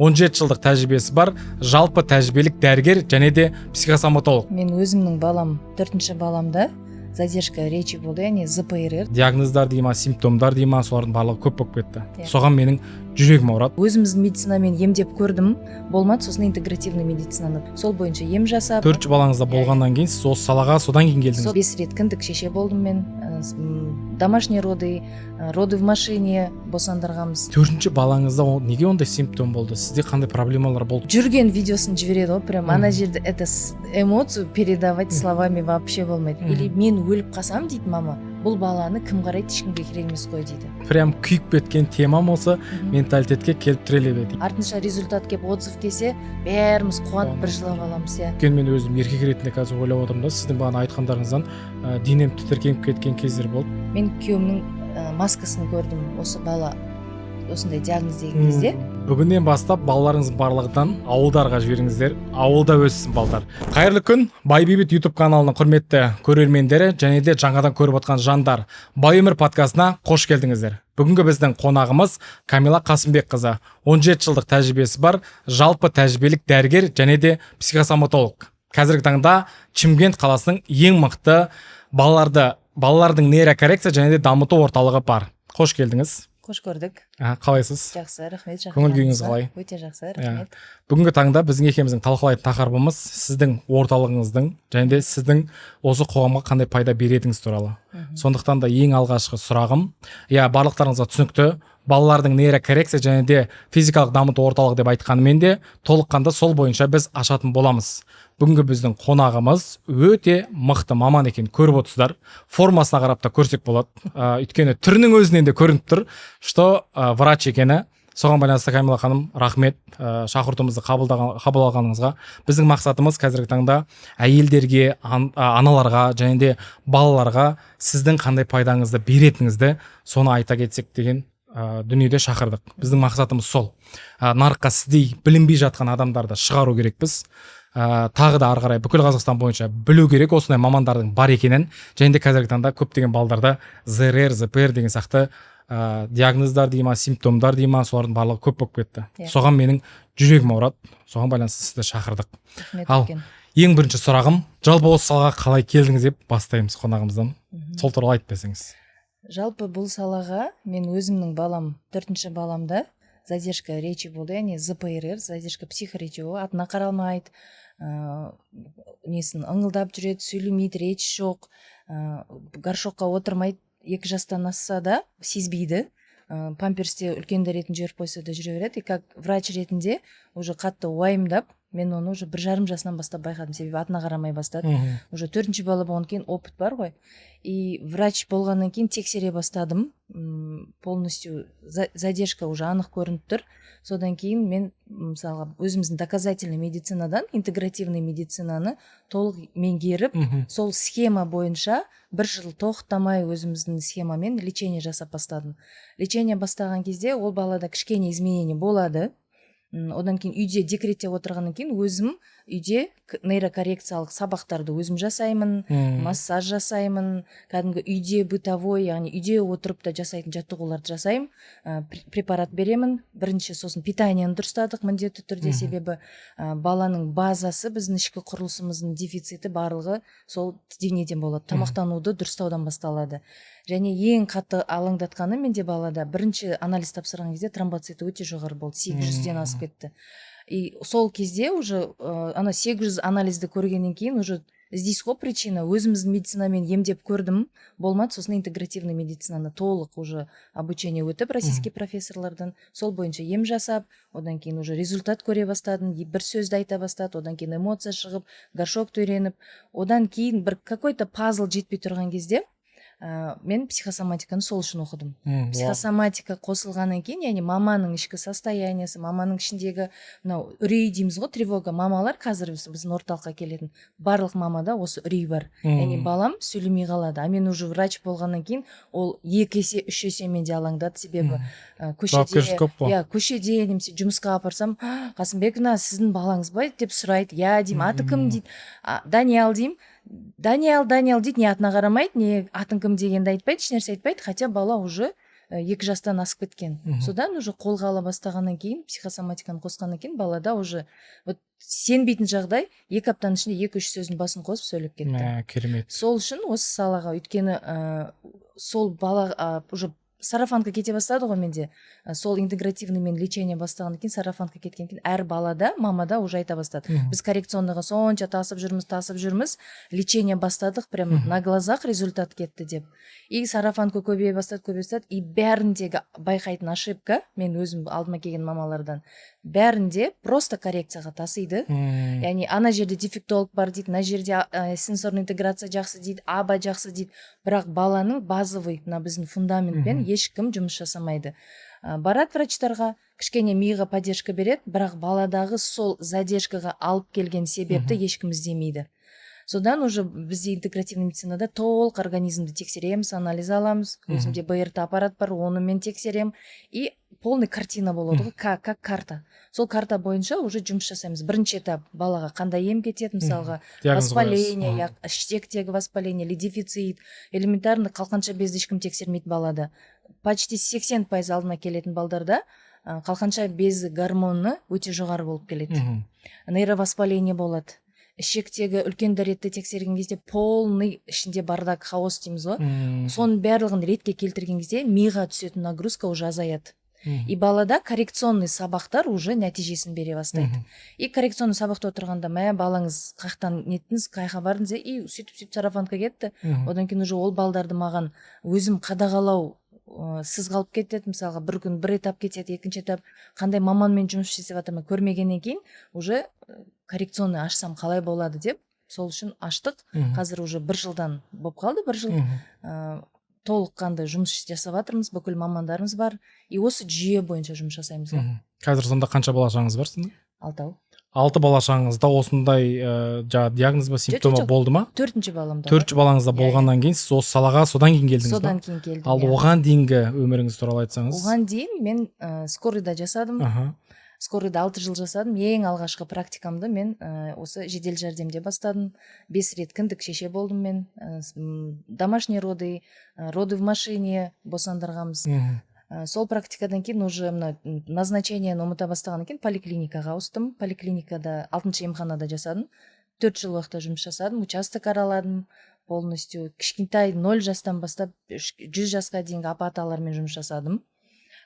17 жылдық тәжірибесі бар, жалпы тәжірибелік дәрігер және де психосоматолог. Мен өзімнің балам, төртінші баламда задержка речи болды, яғни ЗПРР. Диагноздар дей ма, симптомдар дей ма, солардың барлығы көп болып кетті. Иә. Соған менің жүрегім ауырады. Өзіміздің медицинамен емдеп көрдім, болмады. Сосын интегративный медицинаны, сол бойынша ем жасап. Төртінші балаңызда болғаннан кейін сіз осы салаға содан кейін келдіңіз. Сол бес рет кіндік шеше болдым мен, домашний роды, роды в машине босандырғанбыз. Төртінші балаңызда неге ондай симптом болды? Сізде қандай проблемалар болды? Жүрген видеосын жібереді ғой прям ана жерде, это эмоцию передавать словами вообще болмайды. Или мен өліп қалсам, дейді, мама, бұл баланы кім қарайды, ешкімге керек емес қой, дейді. Прям күйіп кеткен темам осы менталитетке келіп тіреле берді. Артынша результат келіп, отзыв келсе, бәріміз қуанып, бір жылап аламыз, иә. Өйткені мен өзім еркек ретінде қазір ойлап отырмын да, сіздің бағана айтқандарыңыздан денем тітіркеніп кеткен кездер болды. Мен күйеуімнің маскасын көрдім, осы бала осындай диагноз деген кезде. Бүгіннен бастап балаларыңыздың барлығынан ауылдарға жіберіңіздер, ауылда өссін балдар. Қайырлы күн, Бай Бейбіт Ютуб каналының құрметті көрермендері және де жаңадан көріп отқан жандар! Бай өмір подкастына қош келдіңіздер. Бүгінгі біздің қонағымыз Камила Қасымбекқызы, 17 жылдық тәжірибесі бар, жалпы тәжірибелік дәрігер және де психосоматолог. Қазіргі таңда Шымкент қаласының ең мықты балалардың нейрокоррекция және де дамыту орталығы бар. Қош келдіңіз! Қош көрдік. Қалайсыз? Жақсы, рахмет. Көңіл күйіңіз Шақырғаныңызға. қалай? Өте жақсы, рахмет. Бүгінгі таңда біздің екеуміздің талқылайтын тақырыбымыз сіздің орталығыңыздың және де сіздің осы қоғамға қандай пайда беретініңіз туралы. Сондықтан да ең алғашқы сұрағым, иә, барлықтарыңызға түсінікті, балалардың нейрокоррекция және де физикалық дамыту орталығы деп айтқанымен де, толыққанды сол бойынша біз ашатын боламыз. Бүгінгі біздің қонағымыз өте мықты маман екен, көріп отырсыздар, формасына қарап та көрсек болады, өйткені түрінің өзінен де көрініп тұр, что врач екені. Соған байланысты, Камила ханым, рахмет шақыртуымызды қабыл алғаныңызға. Біздің мақсатымыз қазіргі таңда әйелдерге, аналарға және де балаларға сіздің қандай пайдаңызды беретініңізді, соны айта кетсек деген дүниеде шақырдық. Біздің мақсатымыз сол, нарыққа сіздей білінбей жатқан адамдарды шығару керекпіз, тағы да ары қарай бүкіл Қазақстан бойынша білу керек осындай мамандардың бар екенін. Және де қазіргі таңда көптеген балдарда ЗРР, ЗПР деген сияқты диагноздар дей ма, симптомдар дей ма, солардың барлығы көп болып кетті. Соған менің жүрегім ауырады, соған байланысты сізді шақырдық. Рахмет Ал, үлкен. ең бірінші сұрағым: жалпы осы салаға қалай келдіңіз деп бастаймыз қонағымыздан. Сол туралы айтып берсеңіз. Жалпы бұл салаға мен өзімнің балам, төртінші баламда задержка речи болды, яғни ЗПРР, задержка психоречевого, атына қаралмайды, несін ыңылдап жүреді, сөйлемейді, речь жоқ, горшокқа отырмайды, 2 жастан асса да сезбейді, памперсте үлкен дәретін жіберіп қойса да жүре береді. И как врач ретінде уже қатты уайымдап, мен оны уже 1,5 жасынан бастап байқадым, себебі атына қарамай бастады. Уже төртінші бала болғаннан кейін опыт бар ғой, и врач болғаннан кейін тексере бастадым, полностью задержка уже анық көрініп тұр. Содан кейін мен, мысалға, өзіміздің доказательный медицинадан интегративный медицинаны толық меңгеріп, сол схема бойынша бір жыл тоқтамай өзіміздің схемамен лечение жасап бастадым. Лечение бастаған кезде ол балада кішкене изменение болады. Одан кейін үйде декретте отырғаннан кейін өзім үйде нейрокоррекциялық сабақтарды өзім жасаймын, массаж жасаймын, кәдімгі үйде бытовой, яғни үйде отырып та жасайтын жаттығуларды жасаймын, препарат беремін бірінші. Сосын питаниені дұрыстадық міндетті түрде, себебі баланың базасы, біздің ішкі құрылысымыздың дефициті барлығы сол денеден болады, тамақтануды дұрыстаудан басталады. Және ең қатты алаңдатқаны, менде балада бірінші анализ тапсырған кезде тромбоциті өте жоғары болды, 800-ден асып кетті. И сол кезде уже ана 800 анализді көргеннен кейін уже іздейсіз ғой причина. Өзіміздің медицинамен емдеп көрдім, болмады. Сосын интегративный медицинаны толық уже обучение өтіп, российский профессорлардан, сол бойынша ем жасап, одан кейін уже результат көре бастадым, бір сөзді айта бастады, одан кейін эмоция шығып, горшокты үйреніп, одан кейін бір какой то пазл жетпей тұрған кезде мен психосоматиканы сол үшін оқыдым. Психосоматика қосылғаннан кейін, яғни маманың ішкі состояниесі, маманың ішіндегі мынау үрей дейміз ғой, тревога. Мамалар қазір біздің орталыққа келетін барлық мамада осы үрей бар, яғни балам сөйлемей қалады, а мен уже врач болғаннан кейін ол екі есе, үш есе менде алаңдады, себебі көшеде Жауапкершілік көп қой. Иә, көшеде немесе жұмысқа апарсам: «Қасымбековна, сіздің балаңыз ба?» – деп сұрайды. «Иә», – деймін. «Аты кім?» – дейді. «Даниал», – деймін. «Даниал, Даниал», – дейді. Не атына қарамайды, не атың кім дегенді айтпайды, ешнәрсе айтпайды, хотя бала уже 2 жастан асып кеткен. Содан уже қолға ала бастағаннан кейін, психосоматиканы қосқаннан кейін, балада уже, вот, сенбейтін жағдай, 2 аптаның ішінде екі үш сөздің басын қосып сөйлеп кетті. Мә, керемет. Сол үшін осы салаға, өйткені сол бала уже сарафанка кете бастады ғой менде. Сол интегративный мен лечение бастағаннан кейін, сарафанка кеткеннен кейін, әр балада, мамада уже айта бастады: «Біз коррекционныйға сонша тасып жүрміз, тасып жүрміз, лечение бастадық, прям на глазах результат кетті», — деп. И сарафанка көбейе бастады, көбейе бастады. И бәріндегі байқайтын ошибка, мен өзім алдыма келген мамалардан, бәрінде просто коррекцияға тасиды. Яғни ана жерде дефектолог бар дейді, мына жерде сенсорный интеграция жақсы дейді, АБА жақсы дейді, бірақ баланың базовый, мына біздің фундаментпен ешкім жұмыс жасамайды. Барады врачтарға, кішкене миға поддержка береді, бірақ баладағы сол задержкаға алып келген себепті ешкім іздемейді. Содан уже бізде интегративный медицинада толық организмді тексереміз, анализ аламыз. Өзімде БРТ аппарат бар, онымен тексеремін, и полный картина болады ғой, как карта. Сол карта бойынша уже жұмыс жасаймыз. Бірінші этап: балаға қандай ем кетеді, мысалға, Диагноз қоясыз. воспаление, я іштектегі воспаление или дефицит. Элементарно қалқанша безді ешкім тексермейді балада. Почти 80% алдына келетін балдарда қалқанша безі гормоны өте жоғары болып келеді. Нейровоспаление болады. Ішектегі үлкен дәретті тексерген кезде полный ішінде бардак, хаос дейміз ғой. Соның барлығын ретке келтірген кезде миға түсетін нагрузка уже азаяды. И балада коррекционный сабақтар уже нәтижесін бере бастайды. И коррекционный сабақта отырғанда: «Мә, балаңыз қаяқтан неттіңіз, қай жаққа бардыңыз?» И сөйтіп сөйтіп сарафанка кетті. Одан кейін уже ол балдарды маған өзім қадағалау сыз қалып кетеді. Мысалға, бір күн бір этап кетеді, екінші этап қандай маманмен жұмыс жасап жатырмын көрмегеннен кейін, уже коррекционный ашсам қалай болады деп, сол үшін аштық. Қазір уже бір жылдан болып қалды, бір жыл. Толыққанды жұмыс жасап жатырмыз, бүкіл мамандарымыз бар, и осы жүйе бойынша жұмыс жасаймыз ғой. Қазір сонда қанша бала шағаңыз бар сіздің? Алтау. Алты бала шағаңызда осындай жаңағы диагноз ба, симптомы Жоқ. болды ма? Төртінші баламда бар. Төртінші балаңызда Иә. болғаннан кейін сіз осы салаға содан кейін келдіңіз ба? Содан кейін келдім. Ал Иә. оған дейінгі өміріңіз туралы айтсаңыз. Оған дейін мен скорыйда жасадым. Скорыйда 6 жыл жасадым. Ең алғашқы практикамды мен осы жедел жәрдемде бастадым. Бес рет кіндік шеше болдым мен. Домашние роды, роды в машине босандырғанбыз. Сол практикадан кейін уже мына назначениені ұмыта бастағаннан кейін поликлиникаға ауыстым. Поликлиникада, алтыншы емханада жасадым. 4 жыл уақытта жұмыс жасадым, участок араладым полностью. Кішкентай 0 жастан бастап 100 жасқа дейінгі апа аталармен жұмыс жасадым.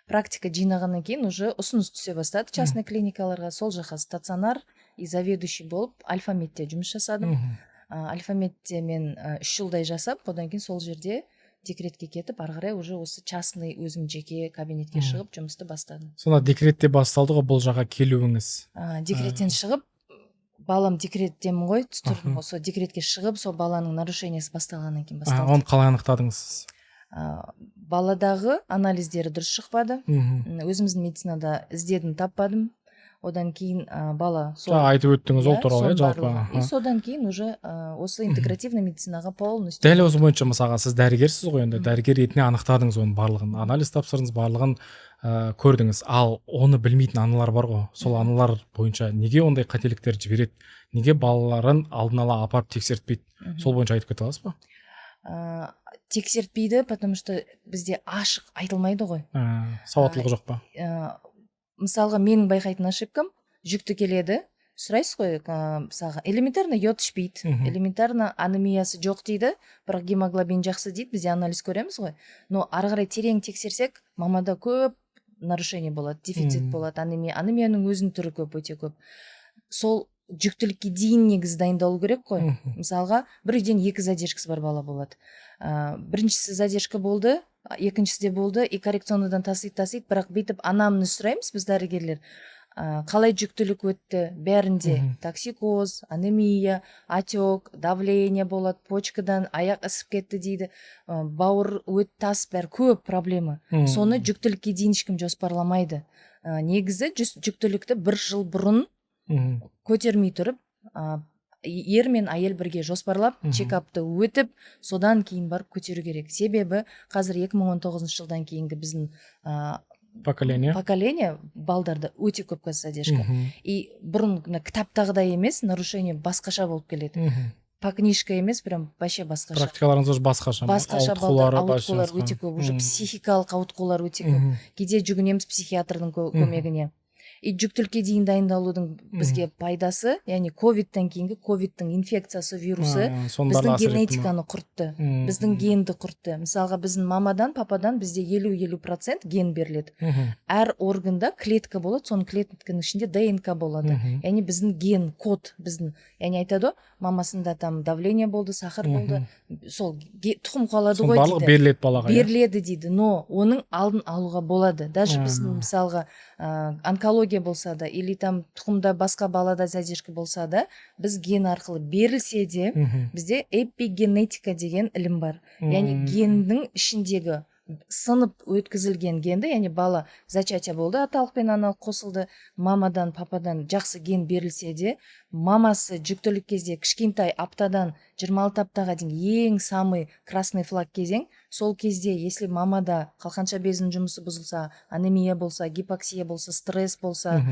Практика жинағаннан кейін уже ұсыныс түсе бастады частный клиникаларға. Сол жаққа стационар и заведующий болып Альфамедте жұмыс жасадым. Альфамедте мен 3 жылдай жасап, одан кейін сол жерде декретке кетіп, ары қарай уже осы частный, өзім жеке кабинетке шығып жұмысты бастадым. Сонда декретте басталды ғой бұл жаққа келуіңіз? Декреттен шығып, балам, декреттемін ғой, тұрдым ғой, сол декретке шығып, сол баланың нарушениесі басталғаннан кейін басталды. Оны қалай анықтадыңыз сіз? Баладағы анализдері дұрыс шықпады. Өзіміздің медицинада іздедім, таппадым. Одан кейін бала сол Жаңа айтып өттіңіз ол Иә, туралы, иә, соның жалпы. барлығы. И содан кейін уже осы интегративный медицинаға полностью. Дәл осы бойынша, мысалға, сіз дәрігерсіз ғой енді, дәрігер ретінде анықтадыңыз оның барлығын, анализ тапсырдыңыз, барлығын көрдіңіз. Ал оны білмейтін аналар бар ғой. Сол аналар бойынша неге ондай қателіктер жібереді, неге балаларын алдын ала апарып тексертпейді? Сол бойынша айтып кете аласыз ба? Тексертпейді, потому что бізде ашық айтылмайды ғой. Сауаттылығы жоқ па? Мысалға, менің байқайтын ошибкам: жүкті келеді, сұрайсыз ғой, мысалға, элементарно йод ішпейді, элементарно анемиясы жоқ дейді, бірақ гемоглобин жақсы дейді. Бізде анализ көреміз ғой, но ары қарай терең тексерсек, мамада көп нарушение болады, дефицит болады, анемия. Анемияның өзінің түрі көп, өте көп. Сол жүктілікке дейін негізі дайындалу керек қой. Мысалға, бір үйден екі задержкасы бар бала болады. Біріншісі задержка болды, екіншісі де болды, и коррекционныйдан тасиды, тасиды, бірақ бүйтіп анамны сұраймыз біз, дәрігерлер, қалай жүктілік өтті? Бәрінде токсикоз, анемия, отек, давление болады, почкадан аяқ ісіп кетті дейді, бауыр, өт, тас, бәрі көп проблема. Соны жүктілікке дейін ешкім жоспарламайды. Негізі жүктілікті бір жыл бұрын көтермей тұрып, ер мен әйел бірге жоспарлап, чекапты өтіп, содан кейін барып көтеру керек. Себебі қазір 2019 жылдан кейінгі біздің поколение поколение балдарда өте көп қазір задержка. И бұрын мына кітаптағыдай емес, нарушение басқаша болып келеді. По книжка емес, прям вообще басқаша. Практикаларыңыз уже басқаша ма? Басқаша балдар. Ауытқулары Ауытқулар басқа. өте көп уже, психикалық ауытқулар өте көп. Кейде жүгінеміз психиатрдың көмегіне. И жүктілікке дейін дайындалудың бізге пайдасы, яғни ковидтен кейінгі, ковидтің инфекциясы, вирусы А, соның барлығы біздің әсер етті ма? генетиканы құртты, біздің генді құртты. Мысалға, біздің мамадан, пападан бізде 50-50% ген беріледі. Әр органда клетка болады, соның клетканың ішінде ДНК болады, яғни біздің ген код біздің. Яғни айтады ғой, мамасында там давление болды, сахар болды, сол тұқым қуалады Соның ғой барлығы дейді. беріледі балаға, иә? Беріледі дейді, но оның алдын алуға болады. Даже біздің, мысалға, онкология болса да или там тұқымда басқа балада задержка болса да, біз ген арқылы берілсе де, бізде эпигенетика деген ілім бар, яғни геннің ішіндегі сынып өткізілген генді, яғни бала зачатие болды, аталық пен аналық қосылды, мамадан, пападан жақсы ген берілсе де, мамасы жүктілік кезде кішкентай аптадан 26 аптаға дейін ең самый красный флаг кезең. Сол кезде если мамада қалқанша безінің жұмысы бұзылса, анемия болса, гипоксия болса, стресс болса,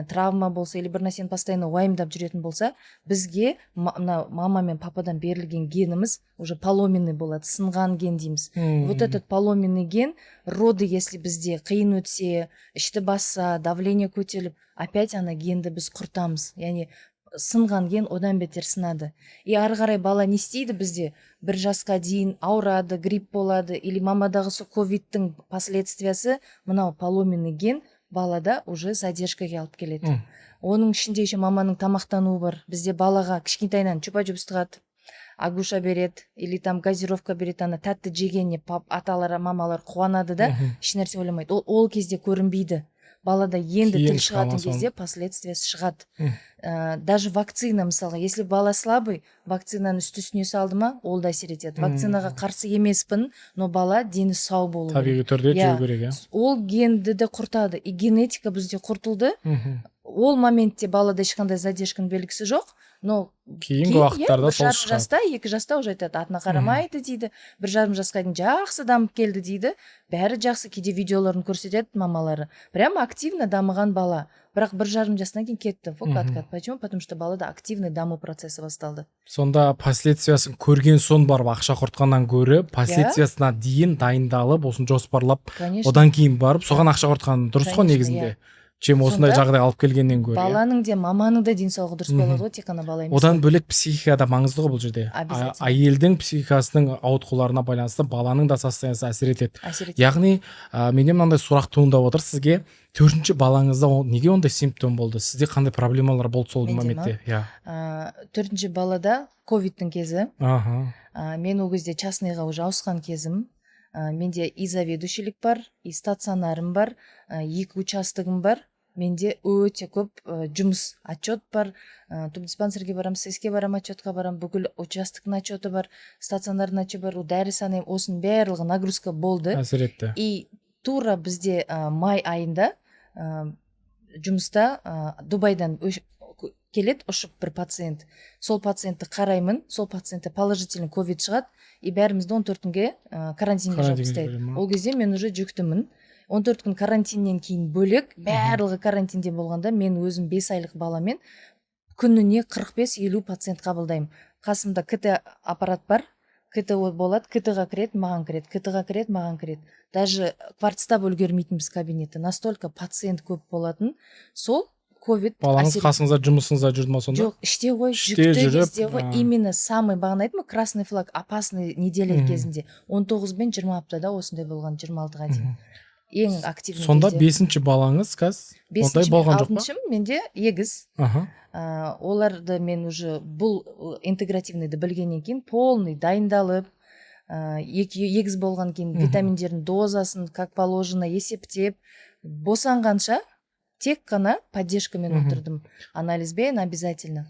травма болса или бір нәрсені постоянно уайымдап жүретін болса, бізге мына мама мен пападан берілген геніміз уже поломенный болады, сынған ген дейміз. Вот этот поломенный ген, роды если бізде қиын өтсе, ішті басса, давление көтеріліп, опять ана генді біз құртамыз, яғни сынған ген одан бетер сынады. И ары қарай бала не істейді? Бізде 1 жасқа дейін ауырады, грипп болады или мамадағы сол ковидтің последствиясы, мынау поломенный ген балада уже задержкаға алып келеді. Оның ішінде еще маманың тамақтануы бар. Бізде балаға кішкентайынан чупа чупс тығады, агуша береді или там газировка береді. Ана тәтті жегеніне аталар, мамалар қуанады да, ешнәрсе ойламайды. Ол кезде көрінбейді балада, енді Кейін тіл шыға ма шығатын соның? кезде последствиясы шығады. Даже вакцина, мысалға, если бала слабый, вакцинаны үсті үстіне салды ма, ол да әсер етеді. Вакцинаға қарсы емеспін, но бала дені сау болу керек. Табиғи түрде Иә. жеу керек, иә. Ол генді де құртады, и генетика бізде құртылды. Ол моментте балада ешқандай задержканың белгісі жоқ, но кейінгі кейін, иә, уақыттарда бір сол жарым шығады. жаста, 2 жаста уже айтады, атына қарамайды дейді, 1,5 жасқа дейін жақсы дамып келді дейді, бәрі жақсы. Кейде видеоларын көрсетеді мамалары, прямо активно дамыған бала, бірақ 1,5 жастан кейін кетті фок, откат. Почему? Потому что балада активный даму процесі басталды. Сонда последствиясын көрген соң барып ақша құртқаннан гөрі, последствиясына дейін дайындалып, осыны жоспарлап, Конечно. одан кейін барып соған ақша құртқан дұрыс қой Конечно, негізінде, иә. чем осындай Сонда жағдай алып келгеннен гөрі, иә? Баланың де, маманың да денсаулығы дұрыс болады ғой, тек қана бала емес. Одан бөлек психика да маңызды ғой бұл жерде. Обязательно. Әйелдің психикасының ауытқуларына байланысты баланың да состояниесі әсер етеді. Әсер етеді. Яғни менде мынандай сұрақ туындап отыр сізге: төртінші балаңызда неге ондай симптом болды, сізде қандай проблемалар болды сол Менде ма? моментте, иә? Төртінші балада ковидтің кезі. Мен ол кезде частныйға уже ауысқан кезім. Менде и заведующийлік бар, и стационарым бар, екі участогым бар. Менде өте көп жұмыс, отчет бар, тубдиспансерге барамын, СЭС-ке барамын, отчетқа барамын, бүкіл участоктың отчеты бар, стационардың отчеты бар, ол дәрі санаймын, осының барлығы нагрузка болды. Әсер етті. И тура бізде май айында жұмыста Дубайдан келеді ұшып бір пациент. Сол пациентті қараймын, сол пациентте положительный ковид шығады, и бәрімізді 14 күнге карантинге жауып Карантинге тастайды. жібере ма? Ол кезде мен уже жүктімін. 14 күн карантиннен кейін бөлек, барлығы карантинде болғанда, мен өзім 5 айлық баламен күніне 45-50 пациент қабылдаймын. Қасымда КТ аппарат бар, КТ болады, КТ ға кіреді, маған кіреді, КТ ға кіреді, маған кіреді. Даже кварцтап үлгермейтінбіз кабинетті, настолько пациент көп болатын. Сол ковид Балаңыз әсер. қасыңызда, жұмысыңызда жүрді ма сонда? Жоқ, іште ғой. Іште Жүкті жүріп, кезде ғой. А. Именно самый, бағана айттым ғой, красный флаг, опасный неделя кезінде, 19 бен 20 аптада осындай болған, 26-ға дейін ең активный Сонда кезде. бесінші балаңыз қазір ондай Бесінші мен болған жоқ па? алтыншым менде егіз. Оларды мен уже бұл интегративныйды білгеннен кейін полный дайындалып, екі егіз болған кейін витаминдердің дозасын как положено есептеп, босанғанша тек қана поддержкамен отырдым, анализбен обязательно.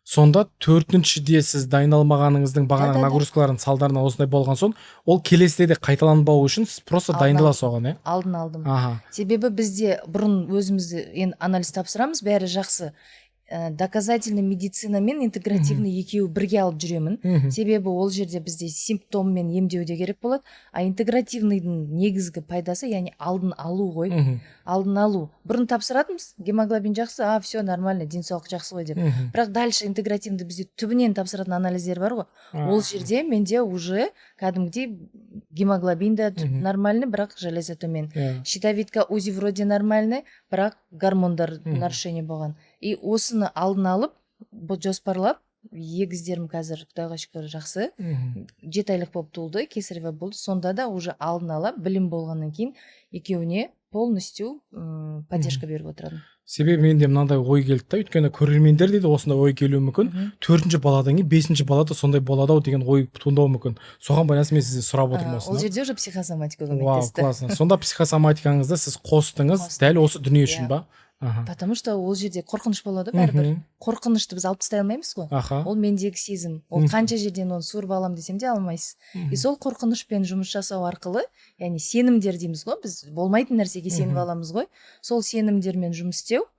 Сонда төртіншіде сіз дайындалмағаныңыздың бағанағы Да-да-да. нагрузкалардың салдарынан осындай болған соң, ол келесіде де қайталанбау үшін сіз просто Алдын дайындаласыз алдым. оған, иә? Алдын алдым. Себебі бізде бұрын өзімізді енді анализ тапсырамыз, бәрі жақсы. Доказательный медицина мен интегративный екеуі бірге алып жүремін. Себебі ол жерде бізде симптоммен емдеу де керек болады, а интегративныйдың негізгі пайдасы, яғни алдын алу ғой. Алдын алу. Бұрын тапсыратынбыз, гемоглобин жақсы, а, все нормально, денсаулық жақсы ғой деп. Бірақ дальше интегративный бізде түбінен тапсыратын анализдер бар ғой. Ол жерде менде уже кәдімгідей гемоглобин да нормальный, бірақ железо төмен. Щитовидка, УЗИ вроде нормальный, бірақ гормондар нарушение болған. И осыны алдын алып, бұл жоспарлап, егіздерім қазір, құдайға шүкір, жақсы. 7 айлық болып туылды, кесарево болды. Сонда да уже алдын ала білім болғаннан кейін екеуіне полностью поддержка беріп отырадым. Себебі менде мынандай ой келді да, өйткені көрермендерде де осындай ой келуі мүмкін. Төртінші баладан кейін бесінші бала да сондай болады ау деген ой туындауы мүмкін. Соған байланысты мен сізден сұрап отырмын Ол осыны. жерде уже психосоматика Вау, көмектесті. классно. Сонда психосоматикаңызды сіз қостыңыз Қостым. дәл осы дүние үшін Иә. ба? Аха. Потому что ол жерде қорқыныш болады бәрібір. Қорқынышты біз алып тастай алмаймыз ғой. Ол мендегі сезім. Ол қанша жерден оны суырып аламын десем де, алмайсыз. И сол қорқынышпен жұмыс жасау арқылы, яғни сенімдер дейміз ғой, біз болмайтын нәрсеге сеніп аламыз ғой, сол сенімдермен жұмыс істеу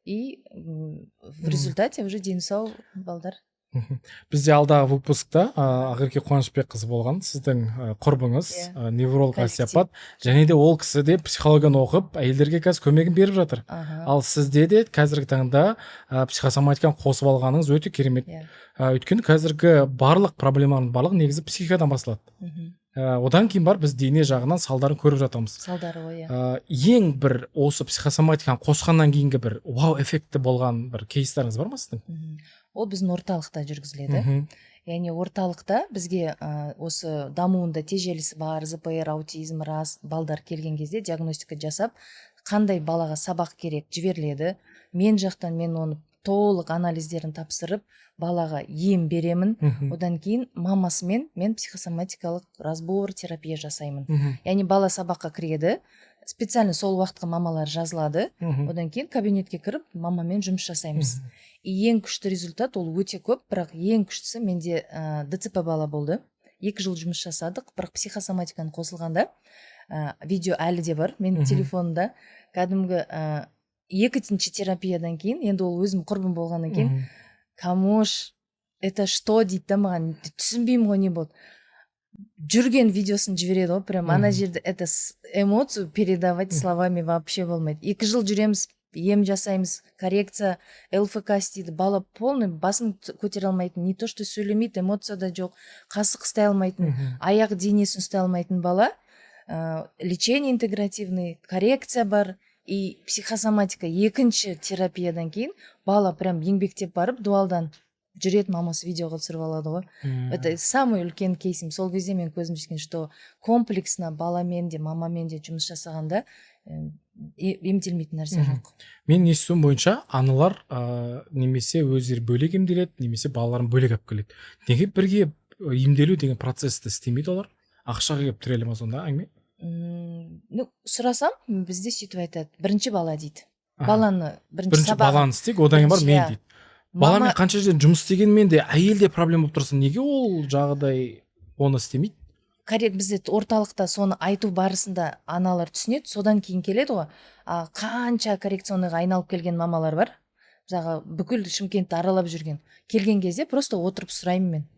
и в результате уже дені сау балдар. Бізде алдағы выпускта Ақерке Қуанышбекқызы болған, сіздің құрбыңыз, невролог, Коллектив. остеопат, және де ол кісі де психологияны оқып, әйелдерге қазір көмегін беріп жатыр. Ал сізде де қазіргі таңда психосоматиканы қосып алғаныңыз өте керемет. Өйткені қазіргі барлық проблеманың барлығы негізі психикадан басталады. Одан кейін барып біз дене жағынан салдарын көріп жатамыз. Салдары ғой, иә. Ең бір осы психосоматиканы қосқаннан кейінгі бір вау эффекті болған бір кейстарыңыз бар ма сіздің? Ол біздің орталықта жүргізіледі. Яғни орталықта бізге осы дамуында тежелісі бар, ЗПР, аутизм, РАС балдар келген кезде диагностика жасап, қандай балаға сабақ керек, жіберіледі. Мен жақтан мен оны толық анализдерін тапсырып, балаға ем беремін. Одан кейін мамасымен мен психосоматикалық разбор, терапия жасаймын. Яғни бала сабаққа кіреді, специально сол уақытқа мамалар жазылады. Одан кейін кабинетке кіріп, мамамен жұмыс жасаймыз. И ең күшті результат, ол өте көп, бірақ ең күштісі менде ДЦП бала болды. 2 жыл жұмыс жасадық, бірақ психосоматиканы қосылғанда, видео әлі де бар менің телефонымда, кәдімгі екінші терапиядан кейін, енді ол өзім құрбым болғаннан кейін, «Камош, это что?» дейді да маған. «Түсінбеймін ғой, не болды?» Жүрген видеосын жібереді ғой прям ана жерде. Это эмоцию передавать словами вообще болмайды. 2 жыл жүреміз, ем жасаймыз, коррекция, ЛФК істейді. Бала полный басын көтере алмайтын, не то что сөйлемейді, эмоция да жоқ, қасық ұстай алмайтын, аяқ денесін ұстай алмайтын бала, лечение интегративный, коррекция бар и психосоматика. Екінші терапиядан кейін бала прям еңбектеп барып, дуалдан жүреді, мамасы видеоға түсіріп алады ғой. Это самый үлкен кейсім. Сол кезде мен көзім жеткен, что комплексно баламен де, мамамен де жұмыс жасағанда, емделмейтін нәрсе жоқ. Менің естуім бойынша, аналар немесе өздері бөлек емделеді, немесе балаларын бөлек алып келеді. Неге бірге емделу деген процессті істемейді олар? Ақшаға келіп тіреле ма сонда әңгіме? Ну, сұрасам, бізде сөйтіп айтады: бірінші бала дейді. Баланы бірінші, Бірінші сабағы баланы істейік, одан кейін барып Бірінші, мен иә. дейді. Баламен Мама қанша жерден жұмыс істегенмен де, әйелде проблема болып тұрса, неге ол жағдай оны істемейді? Коррект, бізде орталықта соны айту барысында аналар түсінеді, содан кейін келеді ғой. А қанша коррекционныйға айналып келген мамалар бар, мысалға, бүкіл Шымкентті аралап жүрген. Келген кезде просто отырып сұраймын мен,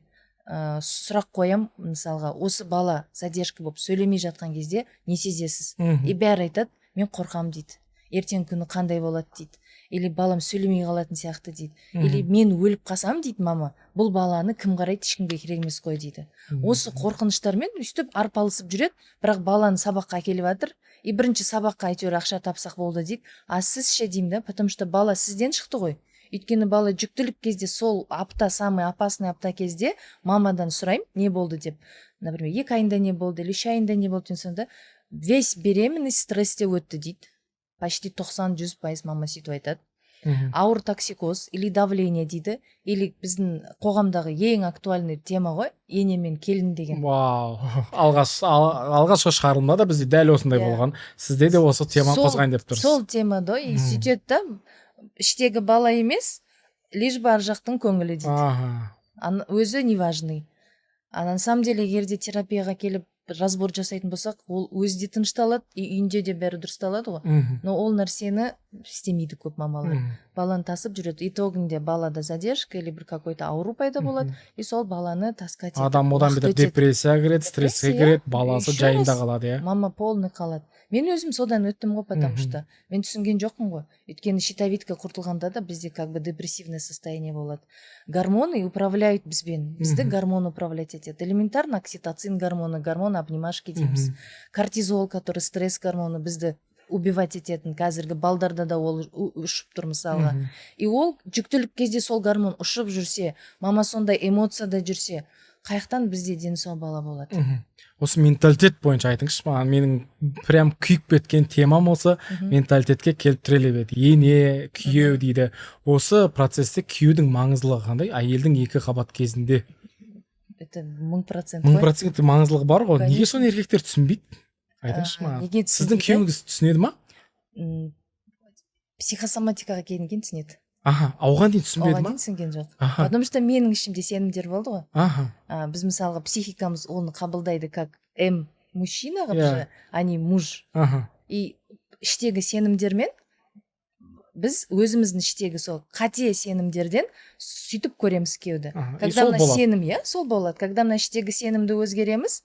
сұрақ қоям, мысалға: «Осы бала задержка болып сөйлемей жатқан кезде не сезесіз?» И бәрі айтады: «Мен қорқамын», – дейді, «ертеңгі күні қандай болады», – дейді, или «Балам сөйлемей қалатын сияқты», – дейді, или «Мен өліп қалсам, – дейді мама, – бұл баланы кім қарайды? Ешкімге керек емес қой», – дейді. Осы қорқыныштармен өйстіп арпалысып жүреді, бірақ баланы сабаққа әкеліп жатыр. И бірінші сабаққа әйтеуір ақша тапсақ болды дейді. А сіз ше деймін да, потому что бала сізден шықты ғой. Өйткені бала жүктілік кезде, сол апта, самый опасный апта кезде мамадан сұраймын, не болды деп. Например, 2 айында не болды или 3 айында не болды деген. Сонда «Весь беременность стрессте өтті», – дейді. Почти 90-100% мама сөйтіп айтады. Ауыр токсикоз или давление дейді, или біздің қоғамдағы ең актуальный тема ғой, ене мен келін деген. Вау, алғашқы шығарылымда да бізде дәл осындай болған. Сізде де осы теманы қозғайын деп тұрсыз. Сол темада. И сөйтеді да, іштегі бала емес, лишь бы ар жақтың көңілі дейді. Өзі неважный. А на самом деле, егер де терапияға келіп, разбор жасайтын болсақ, ол өзі де тынышталады и үйінде де бәрі дұрысталады ғой. Но ол нәрсені Істемейді көп мамалар. Баланы тасып жүреді, итогінде балада задержка или бір какой-то ауру пайда болады, и сол баланы таскать етіп Адам одан уақыт бетер өтеді. депрессияға кіреді, стресске Депрессия, кіреді, баласы еще жайында раз. қалады, иә. Мама полный қалады. Мен өзім содан өттім ғой, потому что мен түсінген жоқпын ғой, өйткені щитовидка құртылғанда да бізде как бы депрессивное состояние болады. Гормоны управляют бізбен, бізді гормон управлять етеді. Элементарно окситоцин гормоны, гормон обнимашки дейміз, кортизол, который стресс гормоны, бізді убивать ететін. Қазіргі балдарда да ол ұшып тұр мысалға. И ол жүктілік кезде сол гормон ұшып жүрсе, мама сондай эмоцияда жүрсе, қаяқтан бізде дені сау бала болады? Осы менталитет бойынша айтыңызшы маған. Менің прям күйіп кеткен темам осы. Менталитетке келіп тіреле береді, ене, күйеу дейді. Осы процессте күйеудің маңыздылығы қандай әйелдің екі қабат кезінде? Это 1000% 1000 ғой. процент маңыздылығы бар ғой. Неге Конечно. соны еркектер түсінбейді, айтыңызшы маған. Неге Сіздің түсінбейді? күйеуіңіз түсінеді ма? Психосоматикаға келгеннен кейін түсінеді. Аха, оған дейін түсінбеді Оған ма? дейін түсінген жоқ, потому что менің ішімде сенімдер болды ғой. Біз мысалға, психикамыз оны қабылдайды как мужчина қылып же, а не муж. И іштегі сенімдермен біз өзіміздің іштегі сол қате сенімдерден сөйтіп көреміз күйеуді. И Когда сол мына болады. сенім, иә, сол болады. Когда мына іштегі сенімді өзгереміз,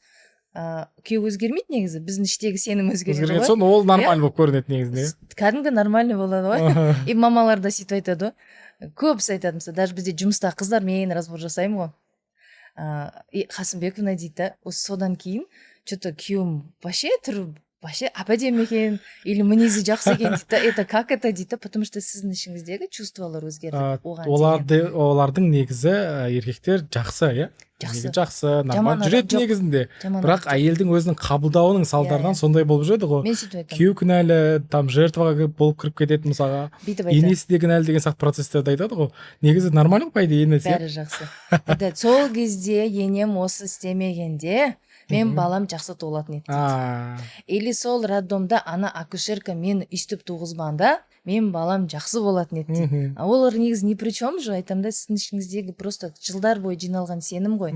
күйеу өзгермейді негізі, біздің іштегі сенім өзгереді Өзгерген ғой. соң ол нормально болып көрінеді негізінде. Кәдімгі нормальный болады ғой. И мамалар да сөйтіп айтады ғой, көбісі айтады. Мысалы, даже бізде жұмыста қыздармен разбор жасаймын ғой, и Қасымбековна дейді да, осы содан кейін че-то күйеуім вообще түрі вообще әп әдемі екен или мінезі жақсы екен дейді да. Это как это дейді да, потому что сіздің ішіңіздегі чувстволар өзгерді оған деген. Олардың негізі еркектер жақсы, иә. Жақсы. Негізі жақсы, Жаман нормально адам жүреді жоқ. негізінде. Жаман Бірақ адам жоқ. әйелдің өзінің қабылдауының салдарынан Иә, иә. сондай болып жүреді ғой. Мен сөйтіп айтамын. Күйеу кінәлі, там жертваға болып кіріп кетеді мысалға. Бүйтіп айтамын. Енесі де кінәлі деген сияқты процесстерді айтады ғой. Негізі нормально ғой, по идее, енесі, иә. Бәрі жақсы айтады. Сол кезде енем осы істемегенде, мен балам жақсы туылатын еді дейді. Или сол роддомда ана акушерка мені өйстіп туғызбағанда, мен балам жақсы болатын еді дейді. А олар негізі ни при чем же, айтамын да, сіздің ішіңіздегі просто жылдар бойы жиналған сенім ғой.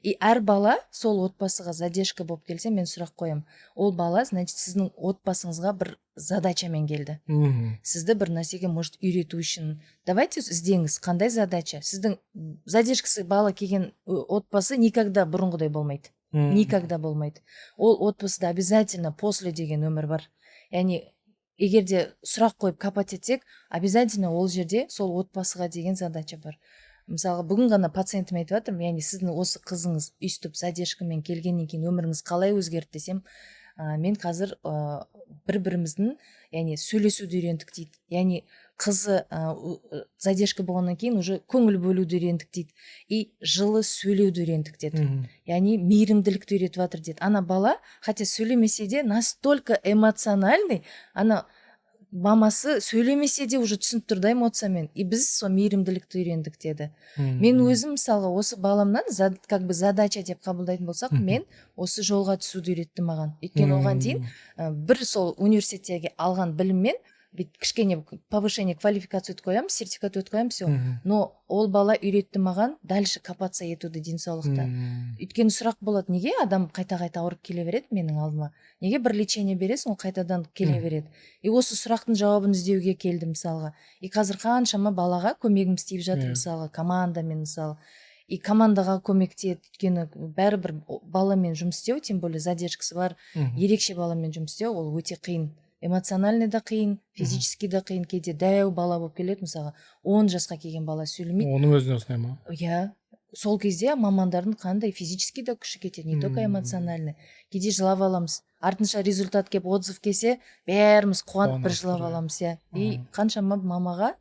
И әр бала сол отбасыға задержка болып келсе, мен сұрақ қоямын: ол бала, значит, сіздің отбасыңызға бір задачамен келді. Сізді бір нәрсеге, может, үйрету үшін. Давайте іздеңіз, қандай задача. Сіздің задержкасы бала келген отбасы никогда бұрынғыдай болмайды. Никогда болмайды. Ол отбасыда обязательно после деген өмір бар. Яғни егер де сұрақ қойып копать етсек, обязательно ол жерде сол отбасыға деген задача бар. Мысалға, бүгін ғана пациентіме айтып жатырмын, яғни сіздің осы қызыңыз өйстіп задержкамен келгеннен кейін өміріңіз қалай өзгерді десем, мен қазір бір біріміздің, яғни сөйлесуді үйрендік дейді. Яғни қызы задержка болғаннан кейін уже көңіл бөлуді үйрендік дейді и жылы сөйлеуді үйрендік деді. Яғни мейірімділікті үйретіп жатыр деді. Ана бала хотя сөйлемесе де, настолько эмоциональный, ана мамасы сөйлемесе де уже түсініп тұр да эмоциямен, и біз сол мейірімділікті үйрендік деді. Мен өзім мысалға осы баламнан как бы задача деп қабылдайтын болсақ, мен осы жолға түсуді үйретті маған. Өйткені оған дейін бір сол университеттегі алған біліммен бүйтіп кішкене повышение квалификация өтіп қоямын, сертификат өтіп қоямын, все. Но ол бала үйретті маған дальше копаться етуді денсаулықта. Өйткені сұрақ болады: неге адам қайта қайта ауырып келе береді менің алдыма, неге бір лечение бересің, ол қайтадан келе береді? И осы сұрақтың жауабын іздеуге келдім мысалға. И қазір қаншама балаға көмегіміз тиіп жатыр. Мысалға, командамен, мысалы, и командаға көмектеді. Өйткені бәрібір баламен жұмыс істеу, тем более задержкасы бар ерекше баламен жұмыс істеу, ол өте қиын, эмоциональный да қиын, физически да қиын. Кейде дәу бала болып келеді, мысалға, 10 жасқа келген бала сөйлемейді. Оның өзіне осындай ма? Иә, сол кезде мамандардың қандай физически да күші кетеді, не только эмоциональный. Кейде жылап аламыз, артынша результат келіп, отзыв келсе, бәріміз қуанып бір Қуанасыздар, жылап иә. аламыз, иә. И қаншама мамаға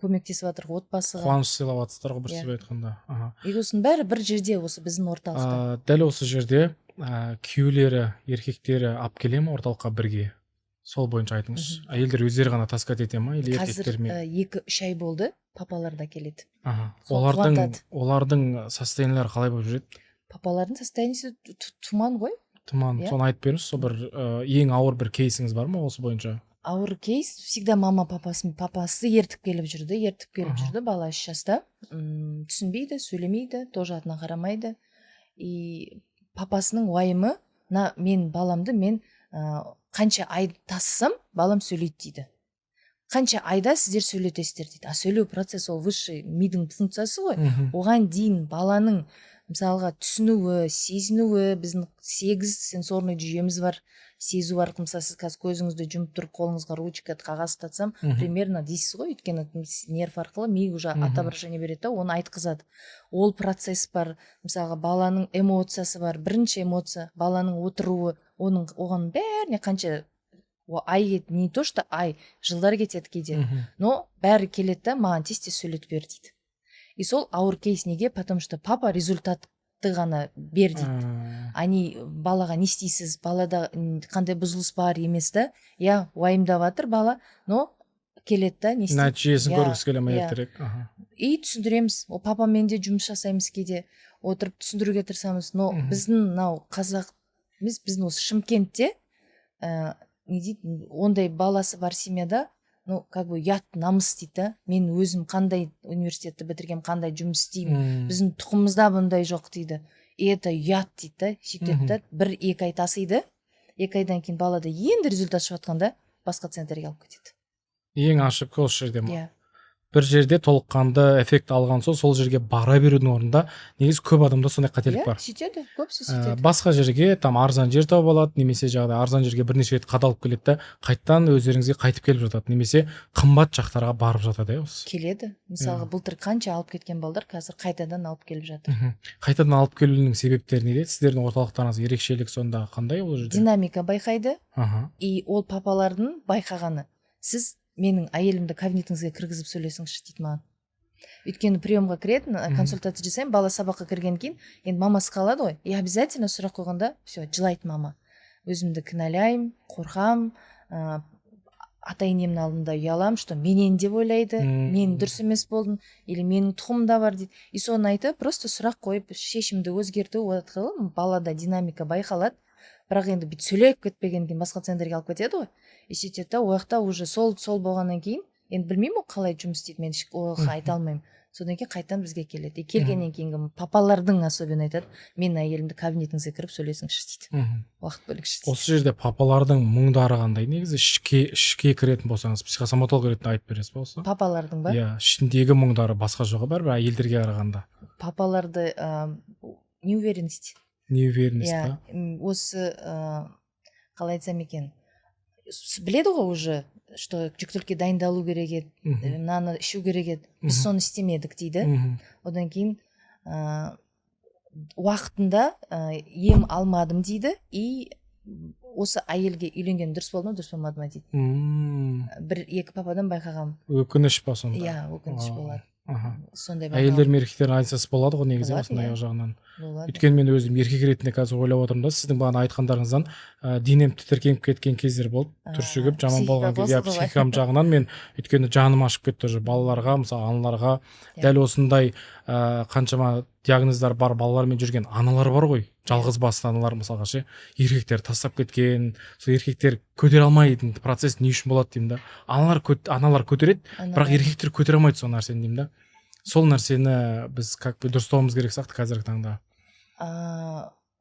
көмектесіп жатыр, отбасыға. Қуаныш сыйлап жатсыздар ғой бір сөзбен айтқанда, аха. И осының бәрі бір жерде, осы біздің орталықта. Дәл осы жерде күйеулері, еркектері алып келе ма орталыққа бірге? Сол бойынша айтыңызшы. Әйелдер өздері ғана таскать ете ма или Қазір еркектермен? 2-3 ай болды, папалар да келеді. Сол Олардың қуантады. олардың состояниелері қалай болып жүреді? Папалардың состояниесі тұман ғой. Тұман. Иә. Соны айтып беріңізші, сол бір ең ауыр бір кейсіңіз бар ма осы бойынша? Ауыр кейс всегда мама папасын, папасы ертіп келіп жүрді, ертіп келіп жүрді. Бала 3 жаста, түсінбейді, сөйлемейді, тоже атына қарамайды. И папасының уайымы: мына мен баламды мен қанша ай тасысам, балам сөйлейді дейді. Қанша айда сіздер сөйлетесіздер дейді. А сөйлеу процесі — ол высший мидың функциясы ғой. Оған дейін баланың, мысалға, түсінуі, сезінуі, біздің сегіз сенсорный жүйеміз бар сезу арқылы. Мысалы, сіз қазір көзіңізді жұмып тұрып, қолыңызға ручка, қағаз ұстатсам, примерно дейсіз ғой, өйткені нерв арқылы ми уже отображение береді да, оны айтқызады. Ол процесс бар. Мысалға, баланың эмоциясы бар, бірінші эмоция, баланың отыруы, оның оған бәріне қанша ай, не то что ай, жылдар кетеді кейде. Но бәрі келеді да, маған тез тез сөйлетіп бер дейді. И сол ауыр кейс. Неге? Потому что папа результатты ғана бер дейді. Они балаға не істейсіз, балада қандай бұзылыс бар емес та. Иә, уайымдап жатыр бала, но келеді да, не істейді? Нәтижесін Иә, көргісі келе ма иә. ертерек? Аха. И түсіндіреміз, ол папамен де жұмыс жасаймыз, кейде отырып түсіндіруге тырысамыз. Но біздің мынау қазақ емес, біздің осы Шымкентте не дейді, ондай баласы бар семьяда, ну, как бы ұят, намыс дейді да. Мен өзім қандай университетті бітіргенмін, қандай жұмыс істеймін, біздің тұқымымызда бұндай жоқ дейді. И это ұят дейді да. Сөйтеді да, 1-2 ай тасиды, 2 айдан кейін балада енді результат шығып жатқанда басқа центрге алып кетеді. Ең ошибка осы жерде ма? Иә. Бір жерде толыққанды эффект алған соң, сол жерге бара берудің орнында, негізі көп адамда сондай қателік бар. Сөйтеді көбісі, сөйтеді. Басқа жерге там арзан жер тауып алады немесе жаңағыдай арзан жерге бірнеше рет қадалып келеді да, қайтадан өздеріңізге қайтып келіп жатады немесе қымбат жақтарға барып жатады, иә, осы. Келеді. Мысалға, былтыр қанша алып кеткен балдар қазір қайтадан алып келіп жатыр. Қайтадан алып келуінің себептері неде? Сіздердің орталықтарыңыз ерекшелік сонда қандай ол жерде? Динамика байқайды. И ол папалардың байқағаны: сіз менің әйелімді кабинетіңізге кіргізіп сөйлесіңізші дейді маған. Өйткені приемға кіреді, консультация жасаймын, бала сабаққа кіргеннен кейін енді мамасы қалады ғой. И обязательно сұрақ қойғанда, все, жылайды мама: өзімді кінәлаймын, қорқамын, ата енемнің алдында ұяламын, что менен деп ойлайды, мен дұрыс емес болдым или менің тұқымымда бар дейді. И соны айтып, просто сұрақ қойып, шешімді өзгерту арқылы балада динамика байқалады. Бірақ енді бүйтіп сөйлеп кетпегеннен кейін басқа центрге алып кетеді ғой. И сөйтеді да, ол жақта уже сол болғаннан кейін енді білмеймін, ол қалай жұмыс істейді, мен ол жаққа айта алмаймын. Содан кейін қайтадан бізге келеді. И келгеннен кейінгі папалардың особенно айтады: менің әйелімді кабинетіңізге кіріп сөйлесіңізші дейді, уақыт бөліңізші дейді. Осы жерде папалардың мұңдары қандай негізі? Ішке кіретін болсаңыз, психосоматолог ретінде айтып бересіз ба осы? Папалардың ба? Иә, ішіндегі мұңдары басқа жоқ, бәрібір әйелдерге қарағанда. Папаларды неуверенность. Неуверенность. Иә. Па? Осы қалай айтсам екен, біледі ғой уже, что жүктілікке дайындалу керек еді, мынаны ішу керек еді, біз соны істемедік дейді. Одан кейін уақытында ем алмадым дейді. И осы әйелге үйленген дұрыс болды ма, дұрыс болмады ма дейді. Бір екі пападан байқағанмын. Өкініш па сонда? Иә, өкініш болады. Сондай Әйелдер байқағанмын. мен еркектердің разницасы болады ғой негізі Болады, осындай иә. жағынан. Болады. Өйткені мен өзім еркек ретінде қазір ойлап отырмын да, сіздің бағана айтқандарыңыздан денем тітіркеніп кеткен кездер болды, түршігіп жаман Психика болған кезде, иә. қосылды ғой. Психикам жағынан мен, өйткені жаным ашып кетті уже балаларға, мысалы, аналарға. Дәл осындай қаншама диагноздар бар балалармен жүрген аналар бар ғой, жалғыз басты аналар, мысалға ше, еркектер тастап кеткен. Сол еркектер көтере алмайтын процесс не үшін болады деймін да. Аналар көтереді, бірақ еркектер көтере алмайды сол нәрсені деймін да. Сол нәрсені біз как бы дұрыстауымыз керек сияқты қазіргі таңда.